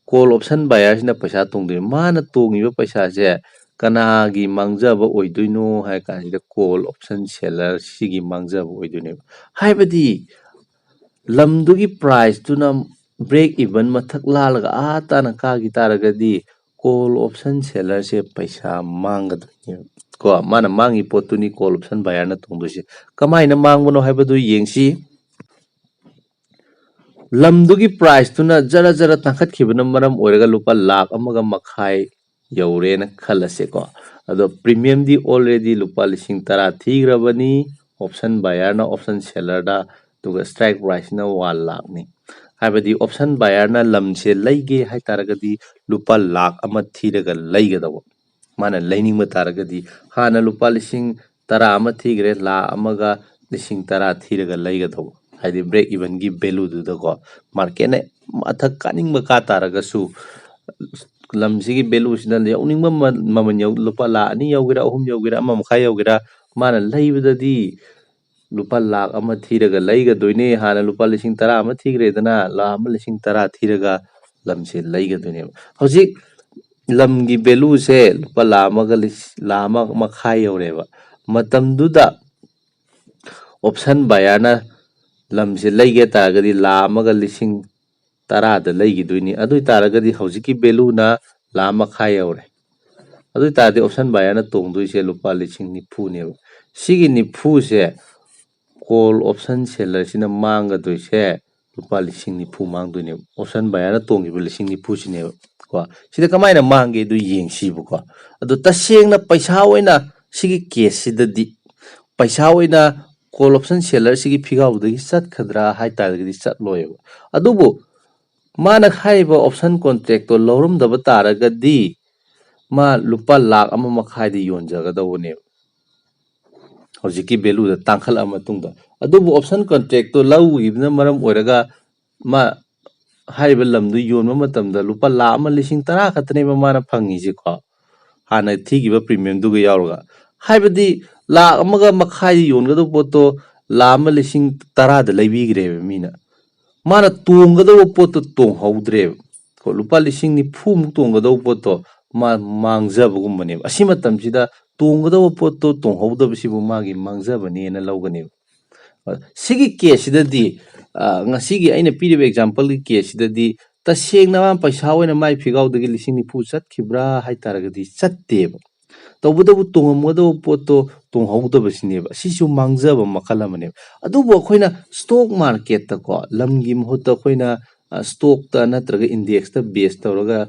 ꯀꯣꯜ ꯑꯣꯞꯁꯟ ꯕꯥꯌꯔꯁꯤꯅ ꯄꯩꯁꯥ ꯇꯣꯡꯗꯣꯏꯅꯤ꯫ ꯃꯥꯅ ꯇꯣꯡꯉꯤꯕ ꯄꯩꯁꯥꯁꯦ ꯀꯅꯥꯒꯤ ꯃꯥꯡꯖꯕ ꯑꯣꯏꯗꯣꯏꯅꯣ ꯍꯥꯏ ꯀꯥꯟꯁꯤꯗ, ꯀꯣꯜ ꯑꯣꯞꯁꯟ ꯁꯦꯂꯔꯁꯤꯒꯤ ꯃꯥꯡꯖꯕ ꯑꯣꯏꯗꯣꯏꯅꯦꯕ꯫ ꯍꯥꯏꯕꯗꯤ ꯂꯝꯗꯨꯒꯤ ꯄ꯭ꯔꯥꯏꯁꯇꯨꯅ ꯕ꯭ꯔꯦꯛ ꯏꯚꯟ ꯃꯊꯛ ꯂꯥꯜꯂꯒ ꯑꯥ ꯇꯥꯅ ꯀꯥꯈꯤ ꯇꯥꯔꯒꯗꯤ, ꯀꯣꯜ ꯑꯣꯞꯁꯟ ꯁꯦꯂꯔꯁꯦ ꯄꯩꯁꯥ ꯃꯥꯡꯒꯗꯣꯏꯅꯦꯕ꯫ ꯀꯣ, ꯃꯥꯅ ꯃꯥꯡꯉꯤ ꯄꯣꯠꯇꯨꯅꯤ ꯀꯣꯜ ꯑꯣꯞꯁꯟ ꯕꯥꯌꯔꯅ ꯇꯣꯡꯗꯣꯏꯁꯦ꯫ ꯀꯃꯥꯏꯅ ꯃꯥꯡꯕꯅꯣ ꯍꯥꯏꯕꯗꯨ ꯌꯦꯡꯁꯤ꯫ ꯂꯝꯗꯨꯒꯤ ꯄ꯭ꯔꯥꯏꯁꯇꯨꯅ ꯖꯔ ꯖꯔ ꯇꯥꯡꯈꯠꯈꯤꯕꯅ ꯃꯔꯝ ꯑꯣꯏꯔꯒ ꯂꯨꯄꯥ ꯂꯥꯈ ꯑꯃꯒ ꯃꯈꯥꯏ ꯌꯧꯔꯦꯅ ꯈꯜꯂꯁꯦꯀꯣ꯫ ꯑꯗꯣ ꯄ꯭ꯔꯤꯃꯤꯌꯝꯗꯤ already ꯂꯨꯄꯥ ꯂꯤꯁꯤꯡ ꯇꯔꯥ ꯊꯤꯈ꯭ꯔꯕꯅꯤ, ꯑꯣꯞꯁꯟ ꯕꯥꯌꯔꯅ ꯑꯣꯞꯁꯟ ꯁꯦꯂꯔꯗ, ꯑꯗꯨꯒ ꯁ꯭ꯇ꯭ꯔꯥꯏꯛ ꯄ꯭ꯔꯥꯏꯁꯅ ꯋꯥꯟ ꯂꯥꯈꯅꯤ꯫ ꯍꯥꯏꯕꯗꯤ ꯑꯣꯞꯁꯟ ꯕꯥꯌꯔꯅ ꯂꯝꯁꯦ ꯂꯩꯒꯦ ꯍꯥꯏꯇꯥꯔꯒꯗꯤ ꯂꯨꯄꯥ ꯂꯥꯈ ꯑꯃ ꯊꯤꯔꯒ ꯂꯩꯒꯗꯧꯕ꯫ ꯃꯥꯅ ꯂꯩꯅꯤꯡꯕ ꯇꯥꯔꯒꯗꯤ ꯍꯥꯟꯅ ꯂꯨꯄꯥ ꯂꯤꯁꯤꯡ ꯇꯔꯥ ꯑꯃ ꯊꯤꯈ꯭ꯔꯦ, ꯂꯥꯈ ꯑꯃꯒ ꯂꯤꯁꯤꯡ ꯇꯔꯥ ꯊꯤꯔꯒ ꯂꯩꯒꯗꯧꯕ꯫ ꯍꯥꯏꯗꯤ ꯕ꯭ꯔꯦꯛ ꯏꯚꯟꯒꯤ ꯚꯦꯂꯨꯗꯨꯗꯀꯣ, ꯃꯥꯔꯀꯦꯠꯅ ꯃꯊꯛ ꯀꯥꯅꯤꯡꯕ ꯀꯥ ꯇꯥꯔꯒꯁꯨ, ꯂꯝꯁꯤꯒꯤ ꯚꯦꯂꯨꯁꯤꯅ ꯌꯧꯅꯤꯡꯕ ꯃ-, ꯃꯃꯜ ꯌꯧ-, ꯂꯨꯄꯥ ꯂꯥꯈ ꯑꯅꯤ ꯌꯧꯒꯦꯔꯥ, ꯑꯍꯨꯝ ꯌꯧꯒꯦꯔꯥ, ꯑꯃ ꯃꯈꯥꯏ ꯌꯧꯒꯦꯔꯥ, ꯃꯥꯅ ꯂꯩꯕꯗꯗꯤ ꯂꯨꯄꯥ ꯂꯥꯈ ꯑꯃ ꯊꯤꯔꯒ ꯂꯩꯒꯗꯣꯏꯅꯦ꯫ ꯍꯥꯟꯅ ꯂꯨꯄꯥ ꯂꯤꯁꯤꯡ ꯇꯔꯥ ꯑꯃ ꯊꯤꯈ꯭ꯔꯦꯗꯅ, ꯂꯥꯈ ꯑꯃ ꯂꯤꯁꯤꯡ ꯇꯔꯥ ꯊꯤꯔꯒ ꯂꯝꯁꯦ ꯂꯩꯒꯗꯣꯏꯅꯦꯕ꯫ ꯍꯧꯖꯤꯛ ꯂꯝꯒꯤ ꯚꯦꯂꯨꯁꯦ ꯂꯨꯄꯥ ꯂꯥꯈ ꯑꯃꯒ ꯂꯤꯁ-, ꯂꯥꯈ ꯑꯃ ꯃꯈꯥꯏ ꯌꯧꯔꯦꯕ꯫ ꯃꯇꯝꯗꯨꯗ ꯑꯣꯞꯁꯟ ꯕꯥꯌꯔꯅ ꯂꯝꯁꯦ ꯂꯩꯒꯦ ꯇꯥꯔꯒꯗꯤ ꯂꯥꯈ ꯑꯃꯒ ꯂꯤꯁꯤꯡ ꯇꯔꯥꯗ ꯂꯩꯈꯤꯗꯣꯏꯅꯤ꯫ ꯑꯗꯨ ꯑꯣꯏ ꯇꯥꯔꯒꯗꯤ ꯍꯧꯖꯤꯛꯀꯤ ꯚꯦꯂꯨꯅ ꯂꯥꯈ ꯃꯈꯥꯏ ꯌꯧꯔꯦ꯫ ꯑꯗꯨ ꯑꯣꯏ ꯇꯥꯔꯗꯤ ꯑꯣꯞꯁꯟ ꯕꯥꯌꯔꯅ ꯇꯣꯡꯗꯣꯏꯁꯦ ꯂꯨꯄꯥ ꯂꯤꯁꯤꯡ ꯅꯤꯐꯨꯅꯦꯕ꯫ ꯁꯤꯒꯤ ꯅꯤꯐꯨꯁꯦ call option sellerꯁꯤꯅ ꯃꯥꯡꯒꯗꯣꯏꯁꯦ ꯂꯨꯄꯥ ꯂꯤꯁꯤꯡ ꯅꯤꯐꯨ ꯃꯥꯡꯗꯣꯏꯅꯦꯕ, option buyerꯅ ꯇꯣꯡꯈꯤꯕ ꯂꯤꯁꯤꯡ ꯅꯤꯐꯨꯁꯤꯅꯦꯕ꯫ ꯀꯣ, ꯁꯤꯗ ꯀꯃꯥꯏꯅ ꯃꯥꯡꯒꯦ ꯑꯗꯨ ꯌꯦꯡꯁꯤꯕꯀꯣ꯫ ꯑꯗꯣ ꯇꯁꯦꯡꯅ ꯄꯩꯁꯥ ꯑꯣꯏꯅ ꯁꯤꯒꯤ caseꯁꯤꯗꯗꯤ ꯄꯩꯁꯥ ꯑꯣꯏꯅ call option sellerꯁꯤꯒꯤ ꯐꯤꯒꯥꯎꯗꯒꯤ ꯆꯠꯀꯗ꯭ꯔꯥ ꯍꯥꯏꯇꯥꯔꯒꯗꯤ ꯆꯠꯂꯣꯏꯕ꯫ ꯑꯗꯨꯕꯨ ꯃꯥꯅ ꯍꯥꯏꯔꯤꯕ option contractꯇꯣ ꯂꯧꯔꯝꯗꯕ ꯇꯥꯔꯒꯗꯤ ꯃꯥ ꯂꯨꯄꯥ ꯂꯥꯈ ꯑꯃ ꯃꯈꯥꯏꯗ ꯌꯣꯟꯖꯒꯗꯧꯕꯅꯦꯕ ꯍꯧꯖꯤꯛꯀꯤ valueꯗ ꯇꯥꯡꯈꯠꯂꯛꯑ ꯃꯇꯨꯡꯗ꯫ ꯑꯗꯨꯕꯨ option contractꯇꯣ ꯂꯧꯈꯤꯕꯅ ꯃꯔꯝ ꯑꯣꯏꯔꯒ ꯃꯥ ꯍꯥꯏꯔꯤꯕ ꯂꯝꯗꯨ ꯌꯣꯟꯕ ꯃꯇꯝꯗ ꯂꯨꯄꯥ ꯂꯥꯈ ꯑꯃ ꯂꯤꯁꯤꯡ ꯇꯔꯥ ꯈꯛꯇꯅꯦꯕ ꯃꯥꯅ ꯐꯪꯉꯤꯁꯦꯀꯣ, ꯍꯥꯟꯅ ꯊꯤꯈꯤꯕ premiumꯗꯨꯒ ꯌꯥꯎꯔꯒ꯫ ꯍꯥꯏꯕꯗꯤ ꯂꯥꯈ ꯑꯃꯒ ꯃꯈꯥꯏꯗ ꯌꯣꯟꯒꯗꯧꯕ ꯄꯣꯠꯇꯣ ꯂꯥꯈ ꯑꯃ ꯂꯤꯁꯤꯡ ꯇꯔꯥꯗ ꯂꯩꯕꯤꯈ꯭ꯔꯦꯕ ꯃꯤꯅ꯫ ꯃꯥꯅ ꯇꯣꯡꯒꯗꯧꯕ ꯄꯣꯠꯇꯣ ꯇꯣꯡꯍꯧꯗ꯭ꯔꯦꯕ꯫ ꯀꯣ, ꯂꯨꯄꯥ ꯂꯤꯁꯤꯡ ꯅꯤꯐꯨꯃꯨꯛ ꯇꯣꯡꯒꯗꯧꯕ ꯄꯣꯠꯇꯣ ꯃꯥ ꯃꯥꯡꯖꯕꯒꯨꯝꯕꯅꯦꯕ꯫ ꯑꯁꯤ ꯃꯇꯝꯁꯤꯗ ꯇꯣꯡꯒꯗꯧꯕ ꯄꯣꯠꯇꯣ ꯇꯣꯡꯍꯧꯗꯕꯁꯤꯕꯨ ꯃꯥꯒꯤ ꯃꯥꯡꯖꯕꯅꯦꯅ ꯂꯧꯒꯅꯦꯕ꯫ ꯑ, ꯁꯤꯒꯤ caseꯁꯤꯗꯗꯤ, ꯑ, ꯉꯁꯤꯒꯤ ꯑꯩꯅ ꯄꯤꯔꯤꯕ exampleꯒꯤ caseꯁꯤꯗꯗꯤ ꯇꯁꯦꯡꯅ ꯃꯥ ꯄꯩꯁꯥ ꯑꯣꯏꯅ ꯃꯥꯏ ꯐꯤꯒꯥꯎꯗꯒꯤ ꯂꯤꯁꯤꯡ ꯅꯤꯐꯨ ꯆꯠꯈꯤꯕ꯭ꯔꯥ ꯍꯥꯏꯇꯥꯔꯒꯗꯤ ꯆꯠꯇꯦꯕ꯫ ꯇꯧꯕꯇꯕꯨ ꯇꯣꯡꯉꯝꯒꯗꯕ ꯄꯣꯠꯇꯣ ꯇꯣꯡꯍꯧꯗꯕꯁꯤꯅꯦꯕ꯫ ꯑꯁꯤꯁꯨ ꯃꯥꯡꯖꯕ ꯃꯈꯜ ꯑꯃꯅꯦꯕ꯫ ꯑꯗꯨꯕꯨ ꯑꯩꯈꯣꯏꯅ stock marketꯇꯀꯣ, ꯂꯝꯒꯤ ꯃꯍꯨꯠꯇ ꯑꯩꯈꯣꯏꯅ, ꯑ, stockꯇ ꯅꯠꯇ꯭ꯔꯒ indexꯇ base ꯇꯧꯔꯒ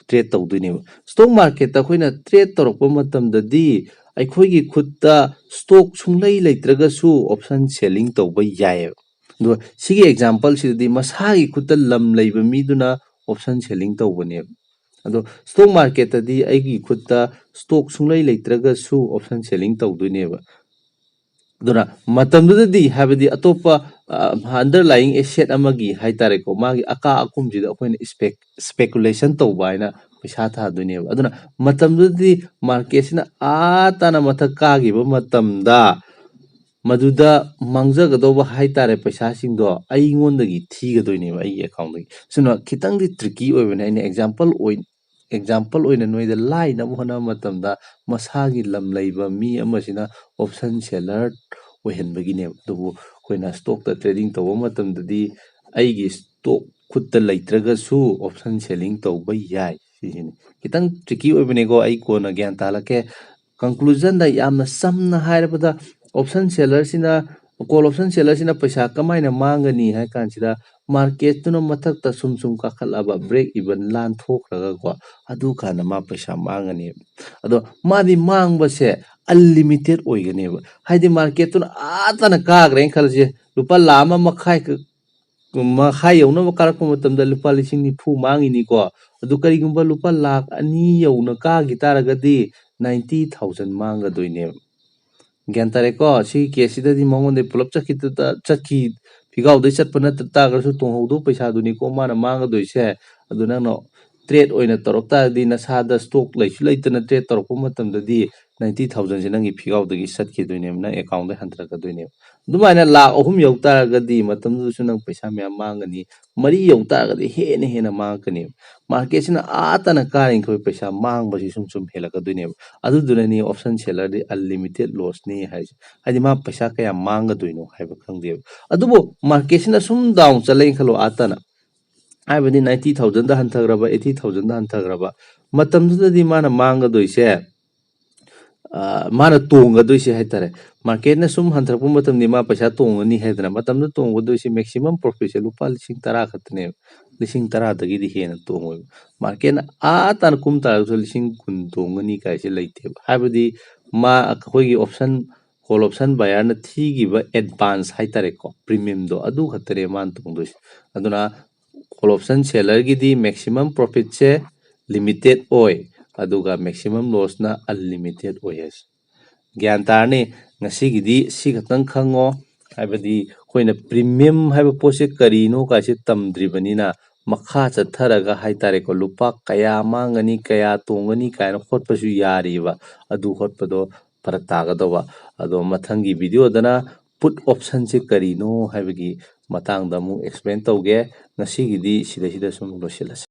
trade ꯇꯧꯗꯣꯏꯅꯦꯕ꯫ Stock marketꯇ ꯑꯩꯈꯣꯏꯅ trade ꯇꯧꯔꯛꯄ ꯃꯇꯝꯗꯗꯤ ꯑꯩꯈꯣꯏꯒꯤ ꯈꯨꯠꯇ stock ꯁꯨꯡꯂꯩ ꯂꯩꯇ꯭ꯔꯒꯁꯨ option selling ꯇꯧꯕ ꯌꯥꯏꯑꯕ꯫ ꯑꯗꯣ ꯁꯤꯒꯤ exampleꯁꯤꯗꯗꯤ ꯃꯁꯥꯒꯤ ꯈꯨꯠꯇ ꯂꯝ ꯂꯩꯕ ꯃꯤꯗꯨꯅ option selling ꯇꯧꯕꯅꯦꯕ꯫ ꯑꯗꯣ stock marketꯇꯗꯤ ꯑꯩꯒꯤ ꯈꯨꯠꯇ stock ꯁꯨꯡꯂꯩ ꯂꯩꯇ꯭ꯔꯒꯁꯨ option selling ꯇꯧꯗꯣꯏꯅꯦꯕ꯫ ꯑꯗꯨꯅ ꯃꯇꯝꯗꯨꯗꯗꯤ, ꯍꯥꯏꯕꯗꯤ ꯑꯇꯣꯞꯄ, ꯑ, underlying asset ꯑꯃꯒꯤ ꯍꯥꯏꯇꯥꯔꯦꯀꯣ, ꯃꯥꯒꯤ ꯑꯀꯥ ꯑꯀꯨꯝꯁꯤꯗ ꯑꯩꯈꯣꯏꯅ spec-, speculation ꯇꯧꯕ ꯍꯥꯏꯅ ꯄꯩꯁꯥ ꯊꯥꯗꯣꯏꯅꯦꯕ꯫ ꯑꯗꯨꯅ ꯃꯇꯝꯗꯨꯗꯗꯤ marketꯁꯤꯅ ꯑꯥ ꯇꯥꯅ ꯃꯊꯛ ꯀꯥꯈꯤꯕ ꯃꯇꯝꯗ ꯃꯗꯨꯗ ꯃꯥꯡꯖꯒꯗꯧꯕ ꯍꯥꯏꯇꯥꯔꯦ, ꯄꯩꯁꯥꯁꯤꯡꯗꯣ ꯑꯩꯉꯣꯟꯗꯒꯤ ꯊꯤꯒꯗꯣꯏꯅꯦꯕ, ꯑꯩꯒꯤ accountꯗꯒꯤ꯫ ꯁꯤꯅ ꯈꯤꯇꯪꯗꯤ tricky ꯑꯣꯏꯕꯅꯦ꯫ ꯑꯩꯅ example ꯑꯣꯏ-, example ꯑꯣꯏꯅ ꯅꯣꯏꯗ ꯂꯥꯏꯅꯕ ꯍꯣꯠꯅꯕ ꯃꯇꯝꯗ ꯃꯁꯥꯒꯤ ꯂꯝ ꯂꯩꯕ ꯃꯤ ꯑꯃꯁꯤꯅ option seller ꯑꯣꯏꯍꯟꯕꯒꯤꯅꯦꯕ꯫ ꯑꯗꯨꯕꯨ ꯑꯩꯈꯣꯏꯅ stockꯇ trading ꯇꯧꯕ ꯃꯇꯝꯗꯗꯤ ꯑꯩꯒꯤ stock ꯈꯨꯠꯇ ꯂꯩꯇ꯭ꯔꯒꯁꯨ option selling ꯇꯧꯕ ꯌꯥꯏ꯫ ꯁꯤꯁꯤꯅꯤ꯫ ꯈꯤꯇꯪ tricky ꯑꯣꯏꯕꯅꯦꯀꯣ, ꯑꯩ ꯀꯣꯟꯅ ꯒ꯭ꯌꯥꯟ ꯇꯥꯍꯜꯂꯛꯀꯦ꯫ Conclusionꯗ ꯌꯥꯝꯅ ꯆꯝꯅ ꯍꯥꯏꯔꯕꯗ, option sellerꯁꯤꯅ, call option sellerꯁꯤꯅ ꯄꯩꯁꯥ ꯀꯃꯥꯏꯅ ꯃꯥꯡꯒꯅꯤ ꯍꯥꯏ ꯀꯥꯟꯁꯤꯗ, marketꯇꯨꯅ ꯃꯊꯛꯇ ꯁꯨꯝ ꯁꯨꯝ ꯀꯥꯈꯠꯂꯕ, break even line ꯊꯣꯛꯈ꯭ꯔꯒꯀꯣ, ꯑꯗꯨ ꯀꯥꯟꯗ ꯃꯥ ꯄꯩꯁꯥ ꯃꯥꯡꯒꯅꯦꯕ꯫ ꯑꯗꯣ ꯃꯥꯗꯤ ꯃꯥꯡꯕꯁꯦ unlimited ꯑꯣꯏꯒꯅꯦꯕ꯫ ꯍꯥꯏꯗꯤ marketꯇꯨꯅ ꯑꯥ ꯇꯥꯅ ꯀꯥꯈ꯭ꯔꯦꯅ ꯈꯜꯂꯁꯦ, ꯂꯨꯄꯥ ꯂꯥꯈ ꯑꯃ ꯃꯈꯥꯏ ꯃꯈꯥꯏ ꯌꯧꯅꯕ ꯀꯥꯔꯛꯄ ꯃꯇꯝꯗ ꯂꯨꯄꯥ ꯂꯤꯁꯤꯡ ꯅꯤꯐꯨ ꯃꯥꯡꯉꯤꯅꯤꯀꯣ꯫ ꯑꯗꯨ ꯀꯔꯤꯒꯨꯝꯕ ꯂꯨꯄꯥ ꯂꯥꯈ ꯑꯅꯤ ꯌꯧꯅ ꯀꯥꯈꯤ ꯇꯥꯔꯒꯗꯤ ninety thousand ꯃꯥꯡꯒꯗꯣꯏꯅꯦꯕ꯫ ꯒ꯭ꯌꯥꯟ ꯇꯥꯔꯦꯀꯣ? ꯁꯤꯒꯤ caseꯁꯤꯗꯗꯤ ꯃꯉꯣꯟꯗ ꯄꯨꯂꯞ ꯆꯠꯈꯤꯗ-, ꯆꯠꯈꯤ, ꯐꯤꯒꯥꯎꯗꯩ ꯆꯠꯄ ꯅꯠꯇ ꯇꯥꯔꯒꯁꯨ ꯇꯣꯡꯍꯧꯗꯕ ꯄꯩꯁꯥꯗꯨꯅꯤꯀꯣ ꯃꯥꯅ ꯃꯥꯡꯒꯗꯣꯏꯁꯦ꯫ ꯑꯗꯨ ꯅꯪꯅ trade ꯑꯣꯏꯅ ꯇꯧꯔꯛ ꯇꯥꯔꯗꯤ, ꯅꯁꯥꯗ stock ꯂꯩꯁꯨ ꯂꯩꯇꯅ trade ꯇꯧꯔꯛꯄ ꯃꯇꯝꯗꯗꯤ ninety thousandꯁꯦ ꯅꯪꯒꯤ ꯐꯤꯒꯥꯎꯗꯒꯤ ꯆꯠꯈꯤꯗꯣꯏꯅꯦꯕ, ꯅꯪ accountꯗꯒꯤ ꯍꯟꯊꯔꯛꯀꯗꯣꯏꯅꯦꯕ꯫ ꯑꯗꯨꯃꯥꯏꯅ ꯂꯥꯈ ꯑꯍꯨꯝ ꯌꯧ ꯇꯥꯔꯒꯗꯤ ꯃꯇꯝꯗꯨꯗꯁꯨ ꯅꯪ ꯄꯩꯁꯥ ꯃꯌꯥꯝ ꯃꯥꯡꯒꯅꯤ꯫ ꯃꯔꯤ ꯌꯧ ꯇꯥꯔꯒꯗꯤ ꯍꯦꯟꯅ ꯍꯦꯟꯅ ꯃꯥꯡꯉꯛꯀꯅꯦꯕ꯫ Marketꯁꯤꯅ ꯑꯥ ꯇꯥꯅ ꯀꯥꯔꯤꯈꯣꯏ ꯄꯩꯁꯥ ꯃꯥꯡꯕꯁꯤ ꯁꯨꯝ ꯁꯨꯝ ꯍꯦꯜꯂꯛꯀꯗꯣꯏꯅꯦꯕ꯫ ꯑꯗꯨꯗꯨꯅꯅꯤ option sellerꯗꯤ unlimited lossꯅꯤ ꯍꯥꯏꯁꯦ꯫ ꯍꯥꯏꯗꯤ ꯃꯥ ꯄꯩꯁꯥ ꯀꯌꯥꯝ ꯃꯥꯡꯒꯗꯣꯏꯅꯣ ꯍꯥꯏꯕ ꯈꯪꯗꯦꯕ꯫ ꯑꯗꯨꯕꯨ marketꯁꯤꯅ ꯁꯨꯝ down ꯆꯠꯂꯦꯅ ꯈꯜꯂꯣ, ꯑꯥ ꯇꯥꯅ, ꯍꯥꯏꯕꯗꯤ ninety thousandꯗ ꯍꯟꯊꯈ꯭ꯔꯕ, eighty thousandꯗ ꯍꯟꯊꯈ꯭ꯔꯕ ꯃꯇꯝꯗꯨꯗꯗꯤ ꯃꯥꯅ ꯃꯥꯡꯒꯗꯣꯏꯁꯦ, ꯑ, ꯃꯥꯅ ꯇꯣꯡꯒꯗꯣꯏꯁꯦ ꯍꯥꯏꯇꯥꯔꯦ, marketꯅ ꯁꯨꯝ ꯍꯟꯊꯔꯛꯄ ꯃꯇꯝꯗꯤ ꯃꯥ ꯄꯩꯁꯥ ꯇꯣꯡꯒꯅꯤ ꯍꯥꯏꯗꯅ, ꯃꯇꯝꯗ ꯇꯣꯡꯒꯗꯣꯏꯁꯦ maximum profitꯁꯦ ꯂꯨꯄꯥ ꯂꯤꯁꯤꯡ ꯇꯔꯥ ꯈꯛꯇꯅꯦꯕ꯫ ꯂꯤꯁꯤꯡ ꯇꯔꯥꯗꯒꯤꯗꯤ ꯍꯦꯟꯅ ꯇꯣꯡꯉꯣꯏꯕ꯫ Marketꯅ ꯑꯥ ꯇꯥꯅ ꯀꯨꯝ ꯇꯥꯔꯒꯁꯨ ꯂꯤꯁꯤꯡ ꯀꯨꯟ ꯇꯣꯡꯒꯅꯤ ꯀꯥꯏꯁꯦ ꯂꯩꯇꯦꯕ꯫ ꯍꯥꯏꯕꯗꯤ ꯃꯥ, ꯑꯩꯈꯣꯏꯒꯤ option, call option buyerꯅ ꯊꯤꯈꯤꯕ advance ꯍꯥꯏꯇꯥꯔꯦꯀꯣ, premiumꯗꯣ, ꯑꯗꯨ ꯈꯛꯇꯅꯦ ꯃꯥꯅ ꯇꯣꯡꯗꯣꯏꯁꯦ꯫ ꯑꯗꯨꯅ call option sellerꯒꯤꯗꯤ maximum profitꯁꯦ limited ꯑꯣꯏ, ꯑꯗꯨꯒ maximum lossꯅ unlimited ꯑꯣꯏ ꯍꯥꯏꯁꯦ꯫ ꯒ꯭ꯌꯥꯟ ꯇꯥꯔꯅꯤ꯫ ꯉꯁꯤꯒꯤꯗꯤ ꯁꯤ ꯈꯛꯇꯪ ꯈꯪꯉꯣ꯫ ꯍꯥꯏꯕꯗꯤ ꯑꯩꯈꯣꯏꯅ premium ꯍꯥꯏꯕ ꯄꯣꯠꯁꯦ ꯀꯔꯤꯅꯣ ꯀꯥꯏꯁꯦ ꯇꯝꯗ꯭ꯔꯤꯕꯅꯤꯅ, ꯃꯈꯥ ꯆꯠꯊꯔꯒ ꯍꯥꯏꯇꯥꯔꯦꯀꯣ, ꯂꯨꯄꯥ ꯀꯌꯥ ꯃꯥꯡꯒꯅꯤ, ꯀꯌꯥ ꯇꯣꯡꯒꯅꯤ ꯀꯥꯏꯅ ꯍꯣꯠꯄꯁꯨ ꯌꯥꯔꯤꯕ꯫ ꯑꯗꯨ ꯍꯣꯠꯄꯗꯣ ꯐꯔꯛ ꯇꯥꯒꯗꯧꯕ꯫ ꯑꯗꯣ ꯃꯊꯪꯒꯤ videoꯗꯅ put optionꯁꯦ ꯀꯔꯤꯅꯣ ꯍꯥꯏꯕꯒꯤ ꯃꯇꯥꯡꯗ ꯑꯃꯨꯛ explain ꯇꯧꯒꯦ꯫ ꯉꯁꯤꯒꯤꯗꯤ ꯁꯤꯗꯩꯁꯤꯗ ꯁꯨꯝ ꯂꯣꯏꯁꯤꯜꯂꯁꯤ꯫